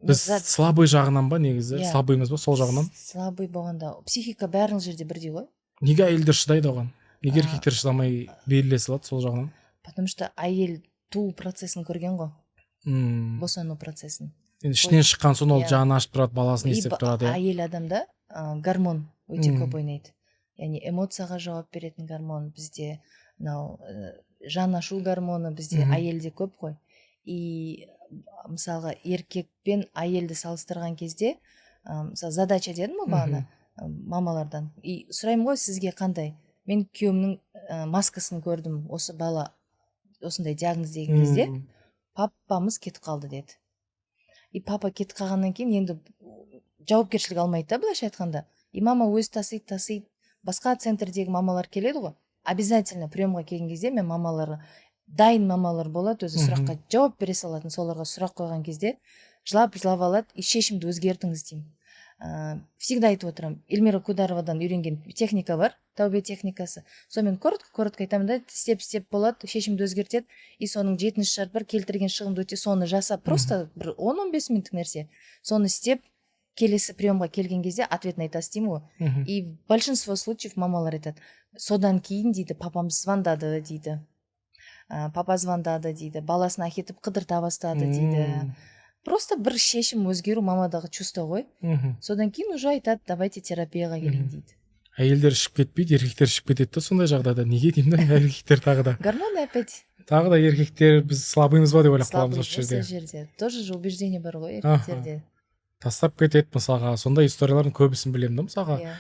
Біз слабый жағынан ба негізі? Иә. Слабыймыз ба сол жағынан? Слабый болғанда, психика бәрінің жерде бірдей ғой. Неге әйелдер шыдайды оған, неге еркектер шыдамай беріле салады сол жағынан? Потому что әйел туу процесін көрген ғой, босану процесін. Енді ішінен шыққан соң ол жаны ашып тұрады, баласын И естіп тұрады, иә. Әйел адамда гормон өте көп ойнайды, яғни эмоцияға жауап беретін гормон бізде мынау жан ашу гормоны бізде әйелде көп қой. И мысалға, еркек пен әйелді салыстырған кезде, мысалы, задача дедім ғой бағана, мамалардан и сұраймын ғой: сізге қандай? Мен күйеуімнің маскасын көрдім, осы бала осындай диагноз деген кезде, папамыз кетіп қалды деді. И папа кетіп қалғаннан кейін енді жауапкершілік алмайды да, былайша айтқанда. И мама өзі тасиды, тасиды. Басқа центрдегі мамалар келеді ғой, обязательно приемға келген кезде мен мамаларға, дайын мамалар болады өзі, сұраққа жауап бере салатын, соларға сұрақ қойған кезде жылап жылап алады. И шешімді өзгертіңіз деймін. Всегда айтып отырамын, Эльмира Кударовадан үйренген техника бар, тәубе техникасы. Сонымен коротко коротко айтамын да, істеп істеп болады, шешімді өзгертеді. И соның жетінші шарт бар, келтірген шығынды өте, соны жасап, просто бір 10-15 минуттық нәрсе, соны істеп Келесі приемға келген кезде ответін айтасыз деймін ғой. И большинство случаев мамалар айтады: «Содан кейін, – дейді, – папам звондады, – дейді, папа звондады, – дейді, – баласын әкетіп қыдырта бастады», – дейді. Просто бір шешім өзгеру, мамадағы чувство ғой. Содан кейін уже айтады: «Давайте терапияға келейін», дейді. Әйелдер ішіп кетпейді, еркектер ішіп кетеді да сондай жағдайда. Неге деймін да, еркектер тағы да? Гормоны опять. Тағы да еркектер, біз слабыймыз ба деп ойлап қаламыз Слабый осы ғой. жерде. Сол жерде тоже же убеждение бар ғой еркектерде. Тастап кетеді мысалға, сондай историялардың көбісін білемін да мысалға.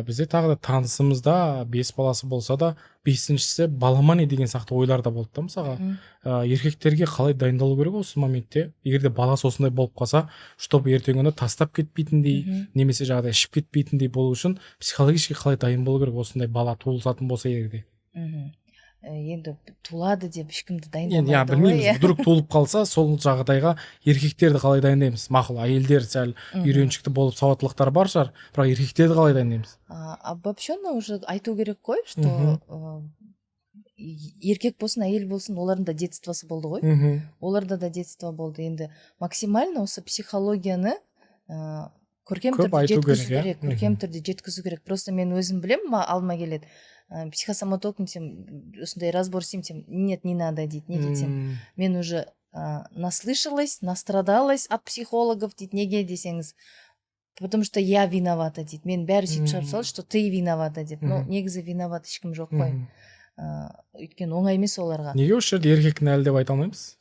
Бізде тағы да танысымызда бес баласы болса да, бесіншісі балама не деген сияқты ойлар да болды да мысалға. Еркектерге қалай дайындалу керек осы моментте, егер де баласы осындай болып қалса, чтобы ертеңгі күні тастап кетпейтіндей немесе жаңағыдай ішіп кетпейтіндей болу үшін психологически қалай дайын болу керек осындай бала туылатын болса егер де? Енді туылады деп ешкімді Енді, дайындамайды иә, ғой, білмейміз. Иә. Вдруг туылып қалса, сол жағдайға еркектерді қалай дайындаймыз? Мақұл, әйелдер сәл үйреншікті болып, сауаттылықтары бар шығар, бірақ еркектерді қалай дайындаймыз? Обобщенно уже айту керек қой, что еркек болсын, әйел болсын, олардың да детствосы болды ғой. Оларда да детство болды. Енді максимально осы психологияны көркем Көп түрде айту жеткізу керек, иә? керек, көркем түрде жеткізу керек. Просто мен өзім білемін, алдыма келеді, психосоматолог десем, осындай разбор істеймін десем, «Нет, не надо», – дейді. Неге десем, «Мен уже наслышалась, настрадалась от психологов», – дейді. Неге десеңіз, «Потому что я виновата», – дейді. Мен бәрі сөйтіп шығарып салады, что ты виновата деп. Но негізі виноват ешкім жоқ қой. Өйткені оңай емес оларға. Неге осы жерде еркек кінәлі деп айта алмаймыз?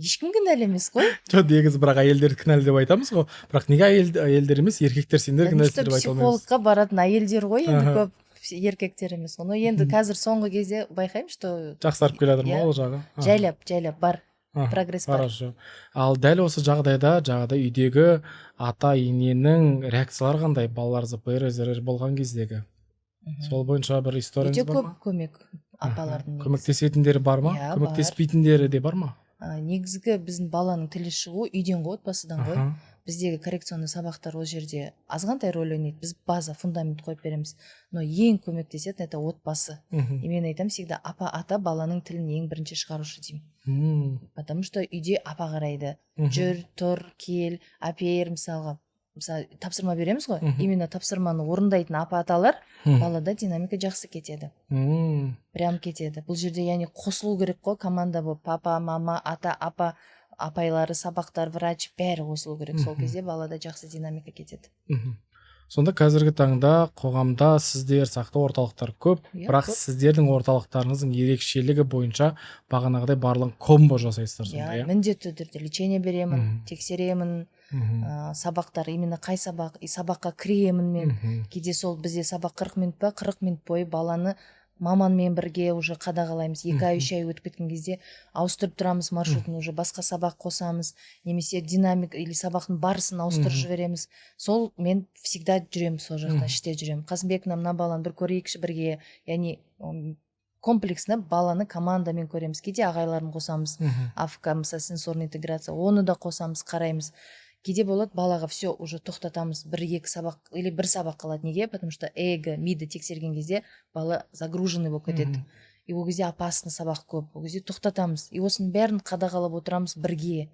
Ешкім кінәлі емес қой. Жоқ, негізі бірақ әйелдерді кінәлі деп айтамыз ғой, бірақ неге әйелдер емес, еркектер, сендер Потому что кінәлісіңдер деп айта алмаймыз? психологқа баратын әйелдер ғой енді, көп еркектер емес ғой. Но енді қазір соңғы кезде байқаймын, что Жақсарып келе жатыр ма Иә. ол жағы? Жайлап жайлап бар, прогресс бар. Хорошо. Ал дәл осы жағдайда жаңағыдай үйдегі ата ененің реакциялары қандай, балалар ЗПР, ЗРР болған кездегі? Сол бойынша бір историяңыз Өте бар көп ма? көмек апалардың негізі. Көмектесетіндері бар ма? Иә, бар. Көмектеспейтіндері де бар ма? Негізгі біздің баланың тілі шығуы үйден ғой, отбасыдан ғой. Біздегі коррекционный сабақтар ол жерде азғантай роль ойнайды, біз база, фундамент қойып береміз, но ең көмектесетін – это отбасы. И мен айтамын всегда: апа, ата баланың тілін ең бірінші шығарушы деймін. Потому что үйде апа қарайды. Жүр, тұр, кел, әпер, мысалға, мысалы, тапсырма береміз ғой. Именно тапсырманы орындайтын апа, аталар, балада динамика жақсы кетеді. Прям кетеді. Бұл жерде, яғни, қосылу керек қой команда болып: папа, мама, ата, апа, апайлары, сабақтар, врач, бәрі қосылу керек. Сол кезде балада жақсы динамика кетеді. Сонда қазіргі таңда қоғамда сіздер сияқты орталықтар көп, Иә, бірақ көп. сіздердің орталықтарыңыздың ерекшелігі бойынша бағанағыдай барлығын комбо жасайсыздар сонда, Иә, иә? міндетті түрде лечение беремін, тексеремін, сабақтар, именно қай сабақ, и сабаққа кіремін мен. Кейде сол бізде сабақ 40 минут па, 40 минут бойы баланы маманмен бірге уже қадағалаймыз. 2 ай, 3 ай өтіп кеткен кезде ауыстырып тұрамыз маршрутын, уже басқа сабақ қосамыз немесе динамик или сабақтың барысын ауыстырып жібереміз. Сол мен всегда жүремін сол жақта, іште жүремін. «Қасымбек, мына баланы бір көрейікші бірге». Яғни комплексно баланы командамен көреміз. Кейде ағайларын қосамыз, АФК, мысалы, сенсорный интеграция, оны да қосамыз, қараймыз. Кейде болады, балаға все, уже тоқтатамыз, бір екі сабақ или бір сабақ қалады. Неге? Потому что ЭЭГ, миды тексерген кезде бала загруженный болып кетеді. И ол кезде опасный сабақ көп, ол кезде тоқтатамыз. И осының бәрін қадағалап отырамыз бірге.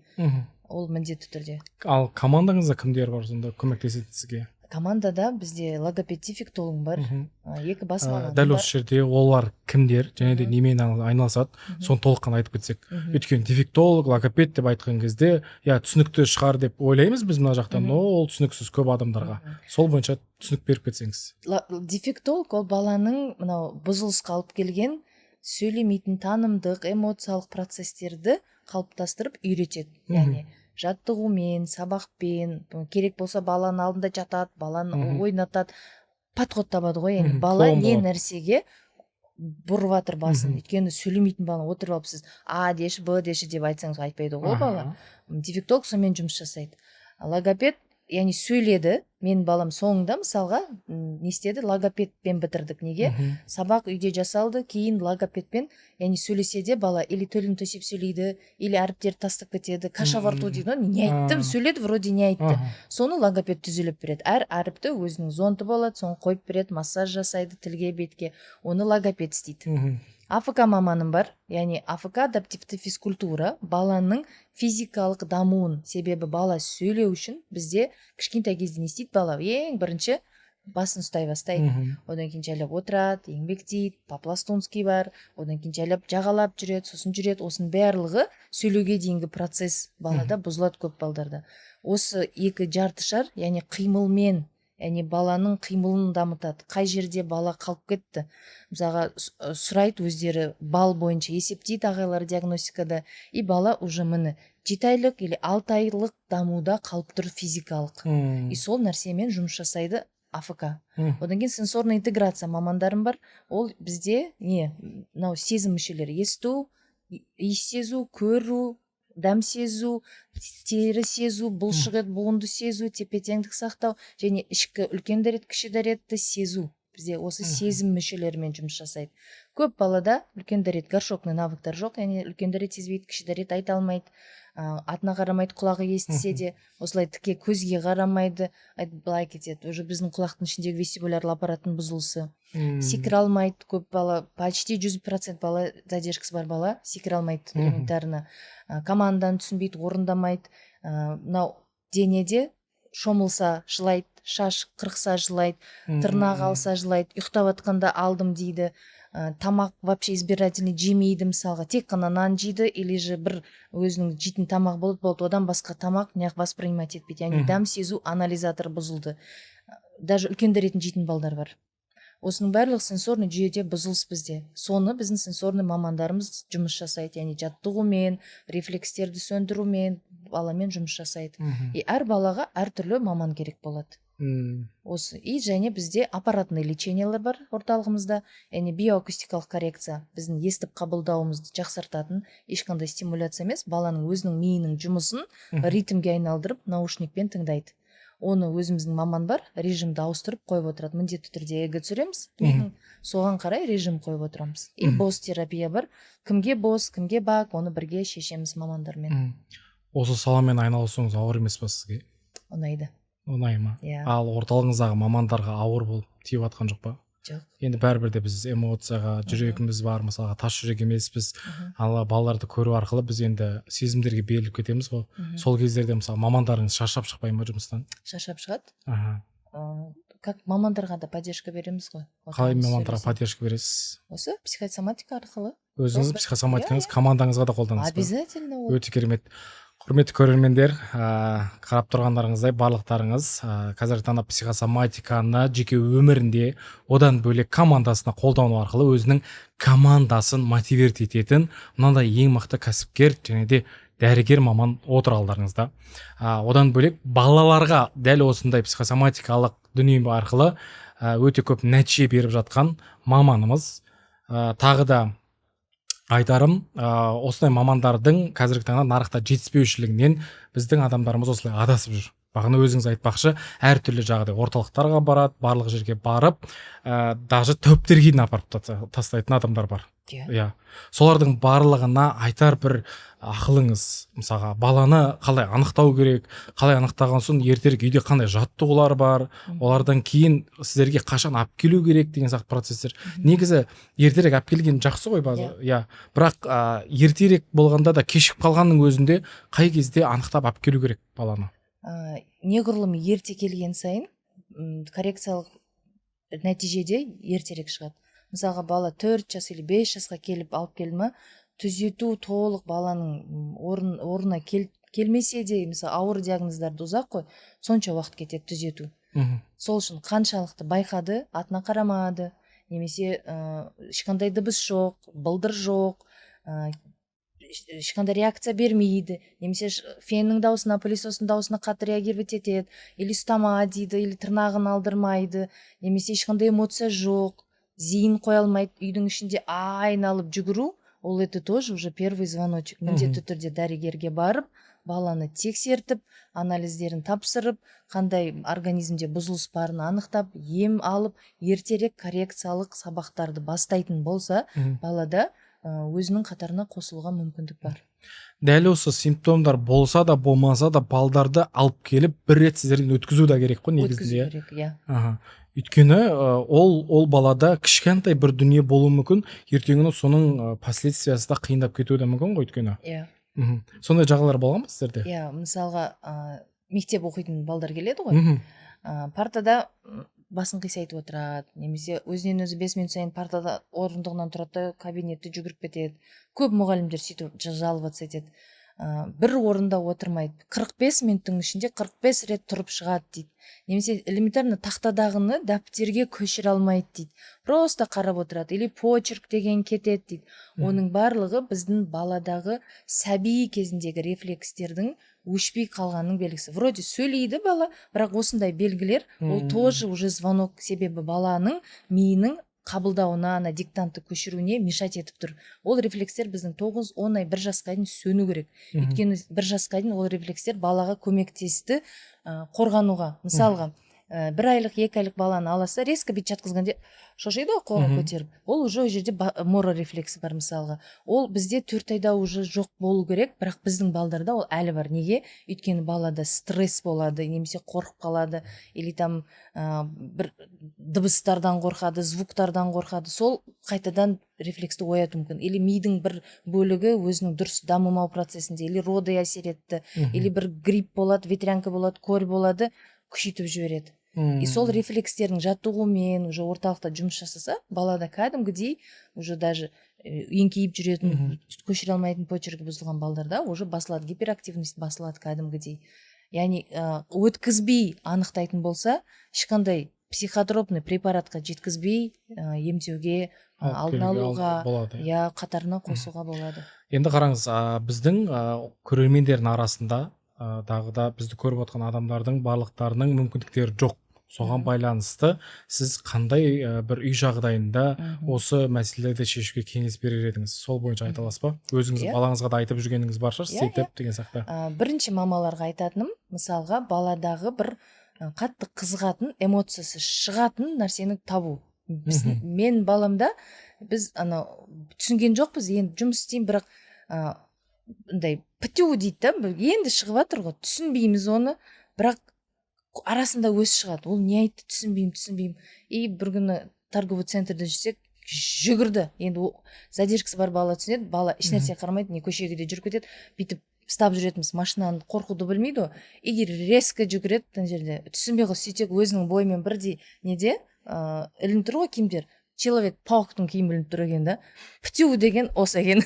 Ол міндетті түрде. Ал командаңызда кімдер бар сонда көмектесетін сізге? Командада бізде логопед, дефектолог бар, екі бас маман Дәл бар. осы жерде олар кімдер және де немен айналысады, соны толыққанды айтып кетсек. Өйткені дефектолог, логопед деп айтқан кезде, иә, түсінікті шығар деп ойлаймыз біз мына жақтан, но ол түсініксіз көп адамдарға. Сол бойынша түсінік беріп кетсеңіз. Дефектолог ол баланың мынау бұзылысқа алып келген сөйлемейтін, танымдық, эмоциялық процесстерді қалыптастырып үйретеді. Яғни жаттығумен, сабақпен, керек болса, баланың алдында жатады, баланы ойнатады, подход табады ғой. Яғни бала Клоун не болады. нәрсеге бұрып жатыр басын. Өйткені сөйлемейтін бала отырып алып, сіз «а деші, б деші» деп айтсаңыз, айтпайды ғой бала. Дефектолог сонымен жұмыс жасайды. А логопед, яғни, сөйледі. Менің балам соңында, мысалға, не істеді, логопедпен бітірдік. Неге? Сабақ үйде жасалды, кейін логопедпен. Яғни сөйлесе де бала или тілін төсеп сөйлейді, или әріптерді тастап кетеді, каша во рту дейді ғой, не айттым, сөйледі вроде, не айтты. Соны логопед түзелеп береді. Әр әріпті өзінің зонты болады, соны қойып береді, массаж жасайды тілге, бетке, оны логопед істейді. АФК маманым бар, яғни АФК, адаптивті физкультура, баланың физикалық дамуын. Себебі бала сөйлеу үшін бізде кішкентай кезде не істейді бала? Ең бірінші басын ұстай бастайды, одан кейін жайлап отырады, еңбектейді, по-пластунски бар, одан кейін жайлап жағалап жүреді, сосын жүреді. Осының барлығы сөйлеуге дейінгі процесс балада бұзылады көп балдарда. Осы екі жарты шар, яғни қимылмен, яғни баланың қимылын дамытады. Қай жерде бала қалып кетті, мысалға, сұрайды өздері, балл бойынша есептейді ағайлар диагностикада, и бала уже, міне, 7 айлық или 6 айлық дамуда қалып тұр физикалық, и сол нәрсемен жұмыс жасайды АФК. Одан кейін сенсорный интеграция мамандарым бар. Ол бізде не, мынау сезім мүшелері: есту, иіс сезу, көру, дәм сезу, тері сезу, бұлшық ет, буынды сезу, тепе теңдік сақтау және ішкі үлкен дәрет, кіші дәретті сезу. Бізде осы сезім мүшелерімен жұмыс жасайды. Көп балада үлкен дәрет, горшокный навыктар жоқ, яғни үлкен дәрет сезбейді, кіші дәрет айта алмайды, атына қарамайды, құлағы естісе де осылай тіке көзге қарамайды, былай кетеді. Уже біздің құлақтың ішіндегі вестибулярлы аппараттың бұзылысы. Секіре алмайды көп бала, почти 100% бала, задержкасы бар бала секіре алмайды элементарно. Команданы түсінбейді, орындамайды. Мынау денеде шомылса жылайды, шаш қырықса жылайды, тырнақ алса жылайды, ұйықтап жатқанда алдым дейді. Тамақ вообще избирательный жемейді, мысалға, тек қана нан жейді или же бір өзінің жейтін тамақ болады, болды, одан басқа тамақ неғып воспринимать етпейді, яғни дәм сезу анализаторы бұзылды. Даже үлкен дәретін жейтін балдар бар. Осының барлығы сенсорный жүйеде бұзылыс бізде. Соны біздің сенсорный мамандарымыз жұмыс жасайды, яғни жаттығумен, рефлекстерді сөндірумен баламен жұмыс жасайды. И әр балаға әртүрлі маман керек болады. Осы и және бізде аппаратный лечениялар бар орталығымызда, яғни биоакустикалық коррекция, біздің естіп қабылдауымызды жақсартатын, ешқандай стимуляция емес, баланың өзінің миының жұмысын ритмге айналдырып, наушникпен тыңдайды. Оны өзіміздің маман бар, режимді ауыстырып қойып отырады. Міндетті түрде ЭЭГ түсіреміз мидың, соған қарай режим қойып отырамыз. И БОС терапия бар, кімге БОС, кімге БАК, оны бірге шешеміз мамандармен. Осы саламен айналысуыңыз ауыр емес па сізге? Ұнайды. Ұнай ма? Иә. Ал орталығыңыздағы мамандарға ауыр болып тиіп жатқан жоқ па? Жоқ. Енді бәрібір де біз эмоцияға, жүрегіміз бар, мысалға, тас жүрек емеспіз. Ал балаларды көру арқылы біз енді сезімдерге беріліп кетеміз ғой. Сол кездерде, мысалы, мамандарыңыз шаршап шықпай ма жұмыстан? Шаршап шығады. Как мамандарға да поддержка береміз ғой. Қалай Отырамыз, мамандарға сөйлесіп. поддержка бересіз? Осы психосоматика арқылы. Өзіңіз Сол психосоматикаңыз Иә, иә. командаңызға да қолданасыз ба? Обязательно ол. Өте керемет. Құрметті көрермендер, қарап тұрғандарыңыздай, барлықтарыңыз, қазіргі таңда психосоматиканы жеке өмірінде, одан бөлек командасына қолдану арқылы өзінің командасын мотивировать ететін мынандай ең мықты кәсіпкер және де дәрігер маман отыр алдарыңызда. Одан бөлек балаларға дәл осындай психосоматикалық дүние арқылы өте көп нәтиже беріп жатқан маманымыз. Тағы да айтарым, осындай мамандардың қазіргі таңда нарықта жетіспеушілігінен біздің адамдарымыз осылай адасып жүр. Бағана өзіңіз айтпақшы, әртүрлі жағдай орталықтарға барады, барлық жерге барып, даже тәуіптерге дейін апарып тастайтын адамдар бар. Иә, солардың барлығына айтар бір ақылыңыз, мысалға, баланы қалай анықтау керек, қалай анықтаған соң ертерек үйде қандай жаттығулар бар, олардан кейін сіздерге қашан алып келу керек деген сияқты процесстер. Негізі ертерек алып келген жақсы ғой база, иә, бірақ ертерек болғанда да, кешігіп қалғанның өзінде қай кезде анықтап алып келу керек баланы? Неғұрлым ерте келген сайын коррекциялық нәтижеде ертерек шығады. Мысалға, бала 4 жас или 5 жасқа келіп алып келді ма, түзету толық баланың орнына келмесе де, мысалы, ауыр диагноздарды ұзақ қой, сонша уақыт кетеді түзету. Сол үшін қаншалықты байқады, атына қарамады немесе ешқандай дыбыс жоқ, былдыр жоқ, ешқандай реакция бермейді немесе феннің дауысына, пылесостың дауысына қатты реагировать етеді или ұстама дейді, или тырнағын алдырмайды немесе ешқандай эмоция жоқ, зейін қоя алмайды, үйдің ішінде айналып жүгіру, ол это тоже уже первый звоночек. Міндетті түрде дәрігерге барып, баланы тексертіп, анализдерін тапсырып, қандай организмде бұзылыс барын анықтап, ем алып, ертерек коррекциялық сабақтарды бастайтын болса, балада өзінің қатарына қосылуға мүмкіндік бар. Дәл осы симптомдар болса да, болмаса да, балдарды алып келіп, бір рет сіздерден өткізу да керек қой Өткізу негізінде, иә? керек, иә. Аха, өйткені ол балада кішкентай бір дүние болуы мүмкін, ертеңгі күні соның последствиясы да қиындап кетуі де мүмкін ғой өйткені. Сондай жағдайлар болған ба сіздерде? Иә, мысалға, мектеп оқитын балдар келеді ғой. Партада басын қисайтып отырады немесе өзінен өзі 5 минут сайын партада орындығынан тұрады да, кабинетте жүгіріп кетеді. Көп мұғалімдер сөйтіп жаловаться етеді. Бір орында отырмайды, 45 минуттың ішінде 45 рет тұрып шығады дейді немесе элементарно тақтадағыны дәптерге көшіре алмайды дейді, просто қарап отырады или почерк деген кетеді дейді. Оның барлығы біздің баладағы сәби кезіндегі рефлекстердің өшпей қалғанының белгісі. Вроде сөйлейді бала, бірақ осындай белгілер ол тоже уже звонок, себебі баланың миының қабылдауына, ана диктантты көшіруіне мешать етіп тұр. Ол рефлекстер біздің 9-10 ай, 1 жасқа дейін сөну керек. Өйткені 1 жасқа дейін ол рефлекстер балаға көмектесті қорғануға. Мысалға, 1 айлық, 2 айлық баланы аласыз, резко бүйтіп жатқызғанда шошиды ғой қолын көтеріп. Ол уже ол жерде моро рефлексі бар. Мысалға, ол бізде 4 айда уже жоқ болу керек, бірақ біздің балдарда ол әлі бар. Неге? Өйткені балада стресс болады немесе қорқып қалады или там бір дыбыстардан қорқады, звуктардан қорқады, сол қайтадан рефлексті оятуы мүмкін. Или мидың бір бөлігі өзінің дұрыс дамымау процесінде, или роды әсер етті, или бір грипп болады, ветрянка болады, корь болады, күшейтіп жібереді. И сол рефлекстердің жаттығумен уже орталықта жұмыс жасаса, балада кәдімгідей уже даже еңкейіп жүретін, көшіре алмайтын, почеркі бұзылған балдарда уже басылады, гиперактивность басылады кәдімгідей. Яғни өткізбей анықтайтын болса, ешқандай психотропный препаратқа жеткізбей, емдеуге, алып алдын келуге алуға, болады, иә. Иә, қатарына қосуға болады. Енді қараңыз, біздің көрермендердің арасында дағы да бізді көріп отқан адамдардың барлықтарының мүмкіндіктері жоқ. Соған байланысты сіз қандай бір үй жағдайында осы мәселелерді шешуге кеңес берер едіңіз? Сол бойынша айта аласыз ба? Өзіңіз Иә. балаңызға да айтып жүргеніңіз бар шығар, Иә, істетіп деген сияқты. Бірінші мамаларға айтатыным, мысалға, баладағы бір қатты қызығатын, эмоциясы шығатын нәрсені табу. Мен баламда біз анау түсінген жоқпыз, енді жұмыс істеймін, бірақ мындай птю дейді да, енді шығып жатыр ғой, түсінбейміз оны, бірақ арасында өзі шығады. Ол не айтты, түсінбеймін, түсінбеймін. И бір күні торговый центрде жүрсек, жүгірді. Енді задержкасы бар бала түсінеді, бала ешнәрсеге қарамайды, не көшеге де жүріп кетеді, бүйтіп ұстап жүретінбіз машинаны, қорқуды білмейді ғой. И резко жүгіреді ана жерде, түсінбей қалды. Сөйтсек, өзінің бойымен бірдей неде ілініп тұр ғой киімдер, человек пауктың киімі ілініп тұр екен да. Птю деген осы екен.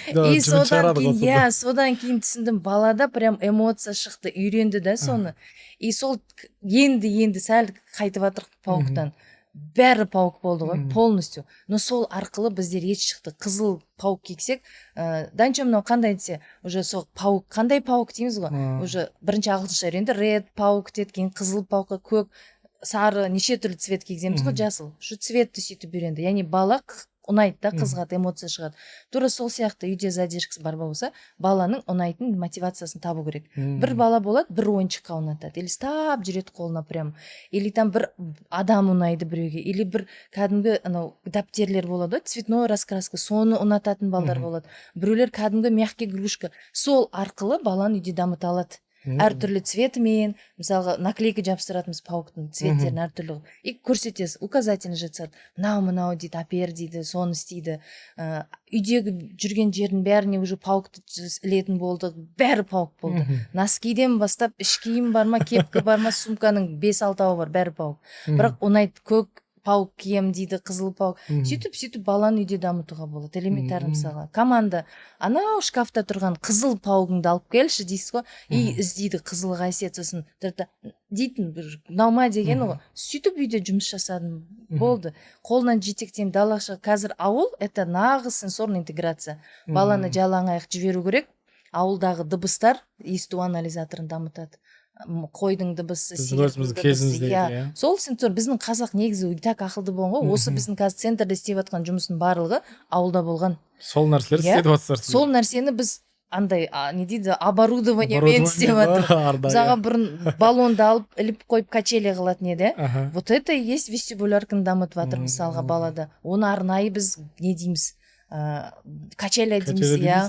И содан кейін, иә, содан кейін түсіндім, балада прям эмоция шықты, үйренді да соны. И сол енді енді сәл қайтып жатырық пауктан, бәрі паук болды ғой полностью. Но сол арқылы бізде речь шықты. Қызыл паук кисек, Данчо, мынау қандай десе, уже сол паук, қандай паук дейміз ғой. Уже бірінші ағылшынша үйренді, red паук деді, кейін қызыл паукқа, көк, сары, неше түрлі цвет кигіземіз ғой, жасыл, шу цветті сөйтіп үйренді. Яғни бала ұнайды да, қызығады, эмоция шығады. Тура сол сияқты үйде задержкасы бар болса, баланың ұнайтын мотивациясын табу керек. Бір бала болады, бір ойыншыққа ұнатады или ұстап жүреді қолына прям, или там бір адам ұнайды біреуге, или бір кәдімгі анау дәптерлер болады ғой, цветной раскраска, соны ұнататын балдар болады. Біреулер кәдімгі мягкий игрушка. Сол арқылы баланы үйде дамыта алады әртүрлі цветімен. Мысалға, наклейка жабыстыратынбыз пауктың цветтерін әртүрлі қылып и көрсетесіз, указательный жасады, мынау, мынау дейді, әпер дейді, соны істейді. Үйдегі жүрген жердің бәріне уже паукты ілетін болды, бәрі паук болды. Носкиден бастап іш киім бар ма, кепка бар ма, сумканың бес алтауы бар, бәрі паук. Бірақ ұнайды, көк паук киемін дейді, қызыл паук. Сөйтіп сөйтіп баланы үйде дамытуға болады элементарно. Мысалға, команда: анау шкафта тұрған қызыл паугыңды алып келші дейсіз ғой, и іздейді қызыл қасиет, сосын тұрады да, дейтін бір мынау ма деген ғой. Сөйтіп үйде жұмыс жасадым, болды, қолынан жетектеймін далаға шығып. Қазір ауыл — это нағыз сенсорный интеграция. Баланы жалаң аяқ жіберу керек, ауылдағы дыбыстар есту анализаторын дамытады. Қойдың дыбысы, Біздің сиырдың өзіміздің дыбысы, кезіміздегі, иә. иә. Сол сенсор, біздің қазақ негізі и так ақылды болған ғой. Осы біздің қазір центрде істеп жатқан жұмыстың барлығы ауылда болған. Сол нәрселерді Иә. істетіп жатсыздар сіздер. Сол нәрсені біз андай не дейді, оборудованиемен істеп Оборудование жатырмық. бар, арнайы. Мысалға, бұрын баллонды алып, іліп қойып, качели қылатын еді, иә. Вот это и есть вестибулярканы дамытып жатыр. Мысалға, балада оны арнайы біз не дейміз. Качеля дейміз, иә.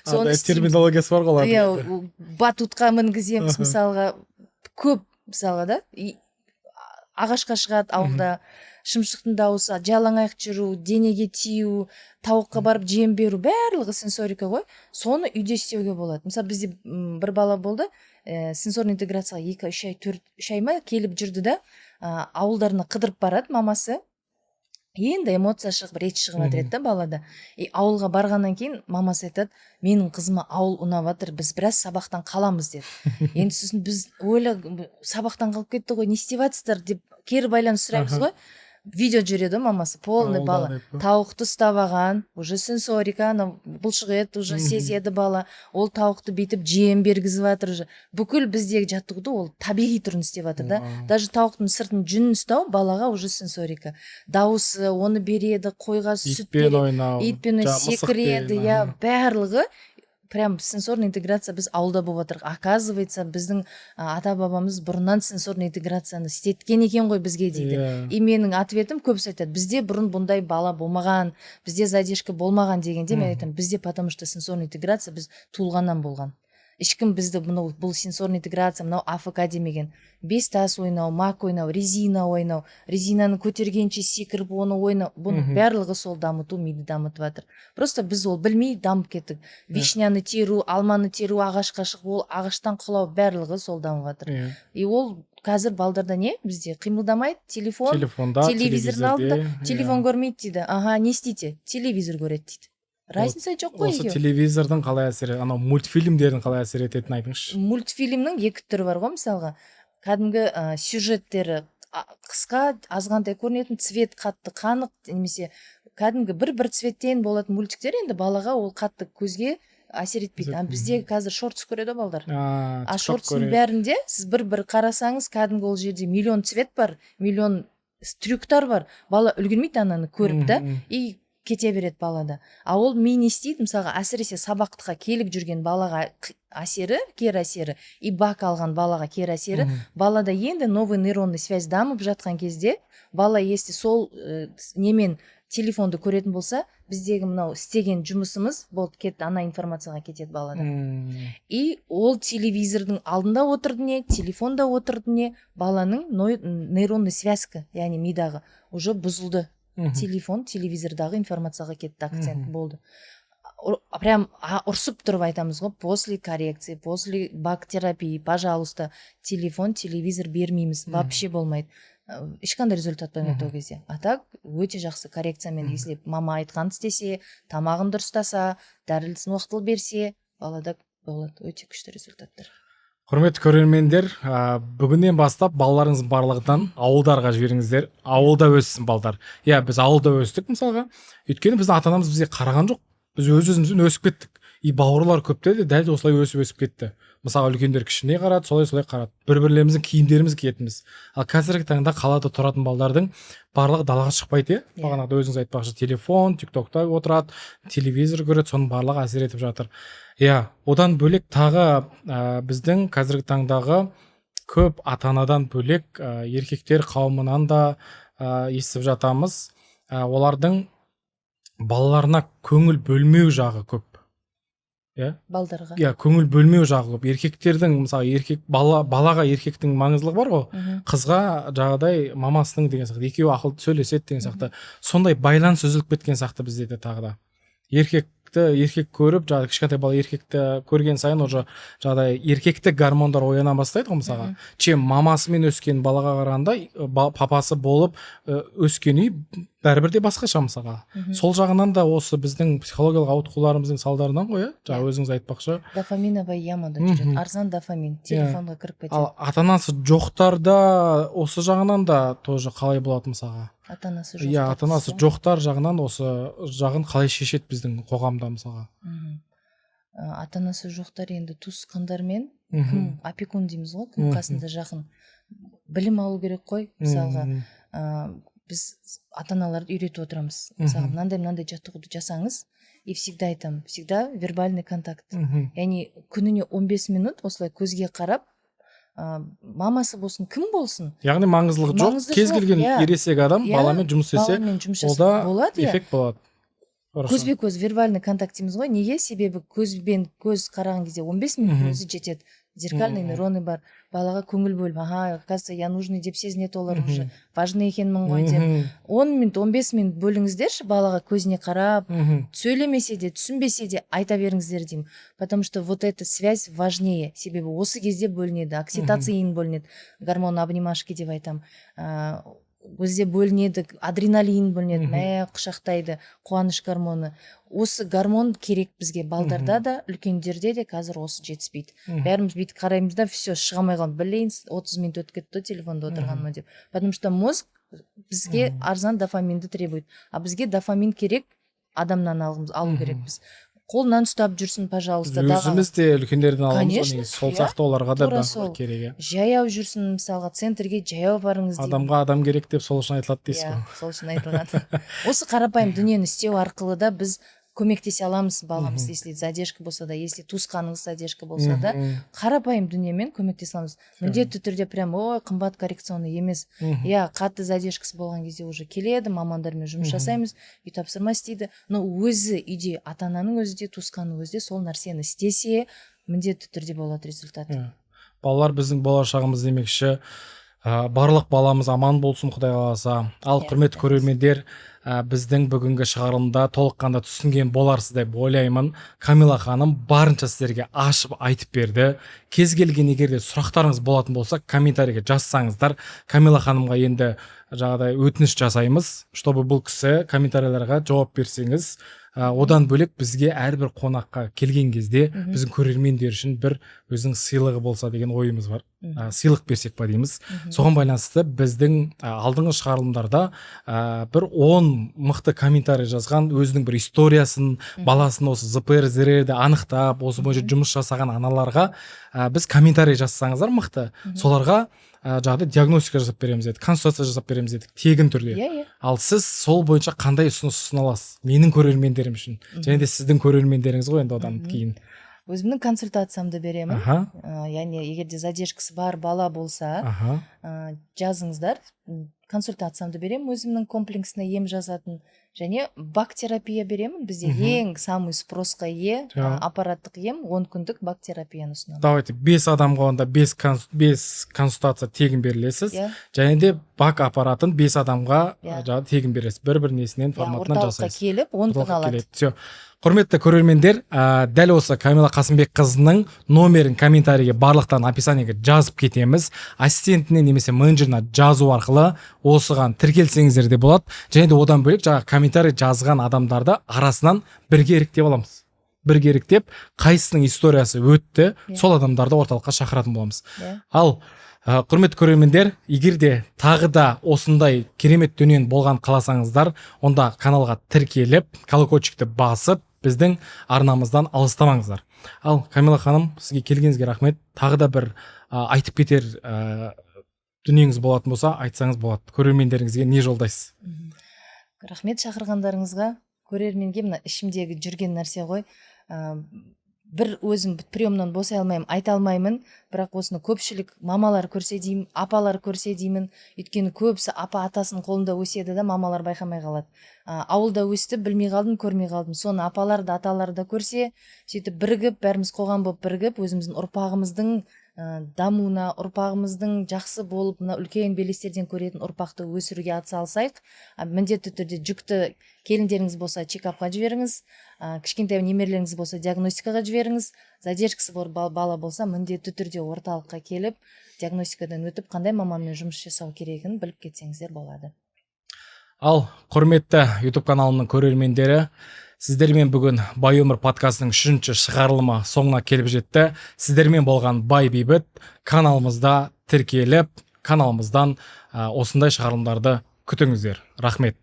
Соны терминологиясы бар ғой олардың. Иә, батутқа мінгіземіз. Мысалға, көп, мысалға да, и ағашқа шығады ауылда, шымшықтың дауысы, жалаң аяқ жүру, денеге тию, тауыққа барып жем беру, барлығы сенсорика ғой. Соны үйде істеуге болады. Мысалы, бізде бір бала болды, сенсорный интеграцияға 2-3 ай, 4-3 ай ма келіп жүрді да, ауылдарына қыдырып барады мамасы. Енді эмоция шығып, речь шығып жатыр еді да балада. И ауылға барғаннан кейін мамасы айтады: «Менің қызыма ауыл ұнап жатыр, біз біраз сабақтан қаламыз», – деді. Енді сосын біз ойла, сабақтан қалып кетті ғой, не істеп жатсыздар деп кері байланыс сұраймыз ғой. Видео жібереді ғой мамасы, полный бала тауықты ұстап алған, уже сенсорика, анау бұлшық ет уже сезеді бала. Ол тауықты бүйтіп жем бергізіп жатыр, уже бүкіл біздегі жаттығуды ол табиғи түрін істеп жатыр да. Даже тауықтың сыртын, жүнін ұстау балаға уже сенсорика, дауысы оны береді, қойға сүт Итпен береді. ойнау. Итпен жаңағы секіреді. Мысықпен, Иә, барлығы прям сенсорный интеграция біз ауылда болып жатыр. Оказывается, біздің ата бабамыз бұрыннан сенсорный интеграцияны істеткен екен ғой бізге, дейді. И менің ответім, көбісі айтады: «Бізде бұрын бұндай бала болмаған, бізде задержка болмаған», – дегенде, мен айтамын: «Бізде потому что сенсорный интеграция біз туылғаннан болған. Ешкім бізді мынау, бұл сенсорный интеграция, мынау АФК демеген». Бес тас ойнау, мак ойнау, резина ойнау, резинаны көтергенше секіріп оны ойнау, бұның барлығы сол дамыту, миды дамытып жатыр. Просто біз ол білмей дамып кеттік. Вишняны теру, алманы теру, ағашқа шығып, ол ағаштан құлау, барлығы сол дамып жатыр. И ол қазір балдарда не, бізде қимылдамайды, телефон, Телефонда, телевизордың алдында. телевизорде. «Телефон көрмейді», – дейді. Ага, не істейді? «Телевизор көреді», – дейді. Разница жоқ қой Осы екеуі. телевизордың қалай әсер, анау мультфильмдердің қалай әсер ететінін айтыңызшы. Мультфильмнің екі түрі бар ғой. Мысалға, кәдімгі сюжеттері қысқа, азғантай көрінетін, цвет қатты қанық немесе кәдімгі бір бір цветтен болатын мультиктер енді балаға ол қатты көзге әсер етпейді. А бізде қазір шортс көреді ғой балдар. А TikTok шортстың көреді. бәрінде сіз бір бір қарасаңыз, кәдімгі ол жерде миллион цвет бар, миллион трюктар бар, бала үлгермейді ананы көріп та. И кете береді балада. А ол ми не істейді? Мысалға, әсіресе сабақтыққа келіп жүрген балаға әсері, кері әсері, и БАК алған балаға кері әсері: балада енді новый нейронный связь дамып жатқан кезде, бала если сол немен телефонды көретін болса, біздегі мынау істеген жұмысымыз болды, кетті, ана информацияға кетеді балада. И ол телевизордың алдында отырды не, телефонда отырды не, баланың нейронный связка, яғни мидағы уже бұзылды. Телефон, телевизордағы информацияға кетті акцент. Болды. Прям ұрсып тұрып айтамыз ғой: после коррекции, после БАК терапии, пожалуйста, телефон, телевизор бермейміз. Вообще болмайды. Ешқандай результат болмайды ол кезде. А так өте жақсы коррекциямен, если мама айтқанын істесе, тамағын дұрыстаса, дәрісін уақытылы берсе, балада болады өте күшті результаттар. Құрметті көрермендер, бүгіннен бастап балаларыңыздың барлығынан ауылдарға жіберіңіздер, ауылда өссін балдар. Иә, біз ауылда өстік мысалға, өйткені біздің ата анамыз бізге қараған жоқ, біз өз өзімізбен өсіп кеттік. И бауырлар көптер де дәл осылай өсіп өсіп кетті. Мысалы, үлкендер кішіне қарады, солай солай қарады, бір бірлеріміздің киімдерімізді киетінбіз. Ал қазіргі таңда қалада тұратын балдардың барлығы далаға шықпайды, иә. Иә. Бағанағыда өзіңіз айтпақшы, телефон, тик токта отырады, телевизор көреді, соның барлығы әсер етіп жатыр, иә. Одан бөлек тағы біздің қазіргі таңдағы көп ата анадан бөлек, еркектер қауымынан да естіп жатамыз, олардың балаларына көңіл бөлмеу жағы көп, иә. Балдарға. Иә, көңіл бөлмеу жағы көп еркектердің. Мысалы, еркек бала, балаға еркектің маңыздылығы бар ғой, қызға жаңағыдай мамасының деген сияқты, екеуі ақылды сөйлеседі деген сияқты. Сондай байланыс үзіліп кеткен сияқты бізде де. Тағы да еркекті еркек көріп, жаңағы кішкентай бала еркекті көрген сайын уже жаңағыдай еркектік гормондар ояна бастайды ғой мысалға. Чем мамасымен өскен балаға қарағанда папасы болып өскен үй бәрібір де басқаша мысалға. Сол жағынан да осы біздің психологиялық ауытқуларымыздың салдарынан ғой, иә, жаңа өзіңіз айтпақшы. Дофаминовая ямада жүреді, арзан дофамин телефонға кіріп кетеді. Ал ата анасы жоқтарда осы жағынан да тоже қалай болады мысалға? Ата анасы жоқ. Иә, ата анасы жоқтар жағынан осы жағын қалай шешеді біздің қоғамда мысалға? Ата анасы жоқтар енді туысқандармен, кім опекун дейміз ғой, кім қасында жақын, білім алу керек қой мысалға. Біз ата аналарды үйретіп отырамыз мысалға, мынандай мынандай жаттығуды жасаңыз. И всегда айтамын: всегда вербальный контакт, яғни күніне 15 минут осылай көзге қарап, мамасы болсын, кім болсын. Яғни маңыздылығы жоқ, Маңызды кез жоқ, келген иә. ересек адам Иә, баламен жұмыс істесе, баламен жұмыс ол да жасаса болады, иә. эффект болады. Хорошо. Көзбе көз, вербальный контакт дейміз ғой. Неге? Себебі көзбен көз қараған кезде 15 минуттың өзі жетеді. Зеркальный нейроны бар. Балаға көңіл бөліп, ага, оказывается, я нужный деп сезінеді олар уже, важный екенмін ғой деп. 10 минут, 15 минут бөліңіздерші балаға, көзіне қарап, сөйлемесе де, түсінбесе де, айта беріңіздер деймін, потому что вот эта связь важнее. Себебі осы кезде бөлінеді окситоцин, бөлінеді гормон обнимашки деп айтамын, бізде бөлінеді адреналин бөлінеді, мә, құшақтайды, қуаныш гормоны. Осы гормон керек бізге, балдарда да, үлкендерде де. Қазір осы жетіспейді. Бәріміз бүйтіп қараймыз да, все, шыға алмай қаламыз. Блин, 30 минут өтіп кетті ғой телефонда отырғаныма деп. Потому что мозг бізге арзан дофаминді требует, а бізге дофамин керек адамнан алу керекпіз. Қолынан ұстап жүрсін, пожалуйста, далаға. Өзіміз де үлкендерден аламыз ғой Конечно, негізі, сол иә. сияқты оларға да Тура барлығы сол. керек, иә. Жаяу жүрсін, мысалға, центрге жаяу барыңыз деймін. Адамға адам керек деп сол үшін айтылады дейсіз Иә, ғой. сол үшін айтылған. Осы қарапайым дүниені істеу арқылы да біз көмектесе аламыз баламыз, если задержка болса да, если туысқаныңыз задержка болса да, қарапайым дүниемен көмектесе аламыз. Міндетті түрде прям ой, қымбат коррекционный емес. Иә, қатты задержкасы болған кезде уже келеді, мамандармен жұмыс жасаймыз, үй тапсырма істейді. Но өзі үйде ата ананың өзі де, туысқанның өзі де сол нәрсені істесе, міндетті түрде болады результат. Иә. Балалар біздің болашағымыз демекші, барлық баламыз аман болсын, құдай қаласа. Ал құрметті көрермендер, біздің бүгінгі шығарылымда толыққанды түсінген боларсыз деп ойлаймын. Камила ханым барынша сіздерге ашып айтып берді. Кез келген егер де сұрақтарыңыз болатын болса, комментарийге жазсаңыздар. Камила ханымға енді жаңағыдай өтініш жасаймыз, чтобы бұл кісі комментарийлерға жауап берсеңіз. Одан бөлек бізге әрбір қонаққа келген кезде біздің көрермендер үшін бір өзінің сыйлығы болса деген ойымыз бар. Сыйлық берсек па дейміз. Соған байланысты біздің алдыңғы шығарылымдарда бір 10 мықты комментарий жазған, өзінің бір историясын, баласын осы ЗПР, ЗРР анықтап, осы бойынша жұмыс жасаған аналарға, біз комментарий жазсаңыздар мықты, соларға жаңағыдай диагностика жасап береміз дедік, консультация жасап береміз дедік тегін түрде. иә иә Ал сіз сол бойынша қандай ұсыныс ұсына аласыз менің көрермендерім үшін және де сіздің көрермендеріңіз ғой енді одан кейін? Өзімнің консультациямды беремін. Яғни егер де задержкасы бар бала болса, жазыңыздар. Консультациямды беремін, өзімнің комплексный ем жазатын және БАК терапия беремін. Бізде ең самый спросқа ие аппараттық ем, 10 күндік БАК терапияны ұсынамын. Давайте бес адамға онда бес консультация тегін берілесіз және де БАК аппаратын бес адамға жаңағы тегін бересіз, бір бір несінен, форматынан Орталыққа жасайсыз. келіп, 10 күн Орталыққа алады. келеді. Все, құрметті көрермендер, дәл осы Камила Қасымбекқызының номерін комментарийге, барлықтарын описаниеге жазып кетеміз. Ассистентіне немесе менеджеріне жазу арқылы осыған тіркелсеңіздер де болады. Және де одан бөлек жаңағы комментарий жазған адамдарды арасынан бірге іріктеп аламыз, бірге іріктеп, қайсысының историясы өтті, сол адамдарды орталыққа шақыратын боламыз. Ал құрметті көрермендер, егер де тағы да осындай керемет дүниенің болғанын қаласаңыздар, онда каналға тіркеліп, колокольчикті басып, біздің арнамыздан алыстамаңыздар. Ал Камила ханым, сізге келгеніңізге рахмет. Тағы да бір айтып кетер дүниеңіз болатын болса, айтсаңыз болады. Көрермендеріңізге не жолдайсыз? Рахмет шақырғандарыңызға. Көрерменге мына ішімдегі жүрген нәрсе ғой, бір өзім приемнан босай алмаймын, айта алмаймын, бірақ осыны көпшілік мамалар көрсе деймін, апалар көрсе деймін. Өйткені көбісі апа, атасының қолында өседі да, мамалар байқамай қалады. Ауылда өсті, білмей қалдым, көрмей қалдым. Соны апалар да, аталар да көрсе, сөйтіп бірігіп, бәріміз қоғам болып бірігіп, өзіміздің ұрпағымыздың дамуына, ұрпағымыздың жақсы болып, мына үлкен белестерден көретін ұрпақты өсіруге атсалысайық. Міндетті түрде жүкті келіндеріңіз болса, чекапқа жіберіңіз, кішкентай немерелеріңіз болса, диагностикаға жіберіңіз. Задержкасы бар бала болса, міндетті түрде орталыққа келіп, диагностикадан өтіп, қандай маманмен жұмыс жасау керегін біліп кетсеңіздер болады. Ал құрметті YouTube каналымның көрермендері, сіздермен бүгін «Бай өмір» подкастының үшінші шығарылымы соңына келіп жетті. Сіздермен болған Бай Бейбіт. Каналымызда тіркеліп, каналымыздан осындай шығарылымдарды күтіңіздер. Рахмет.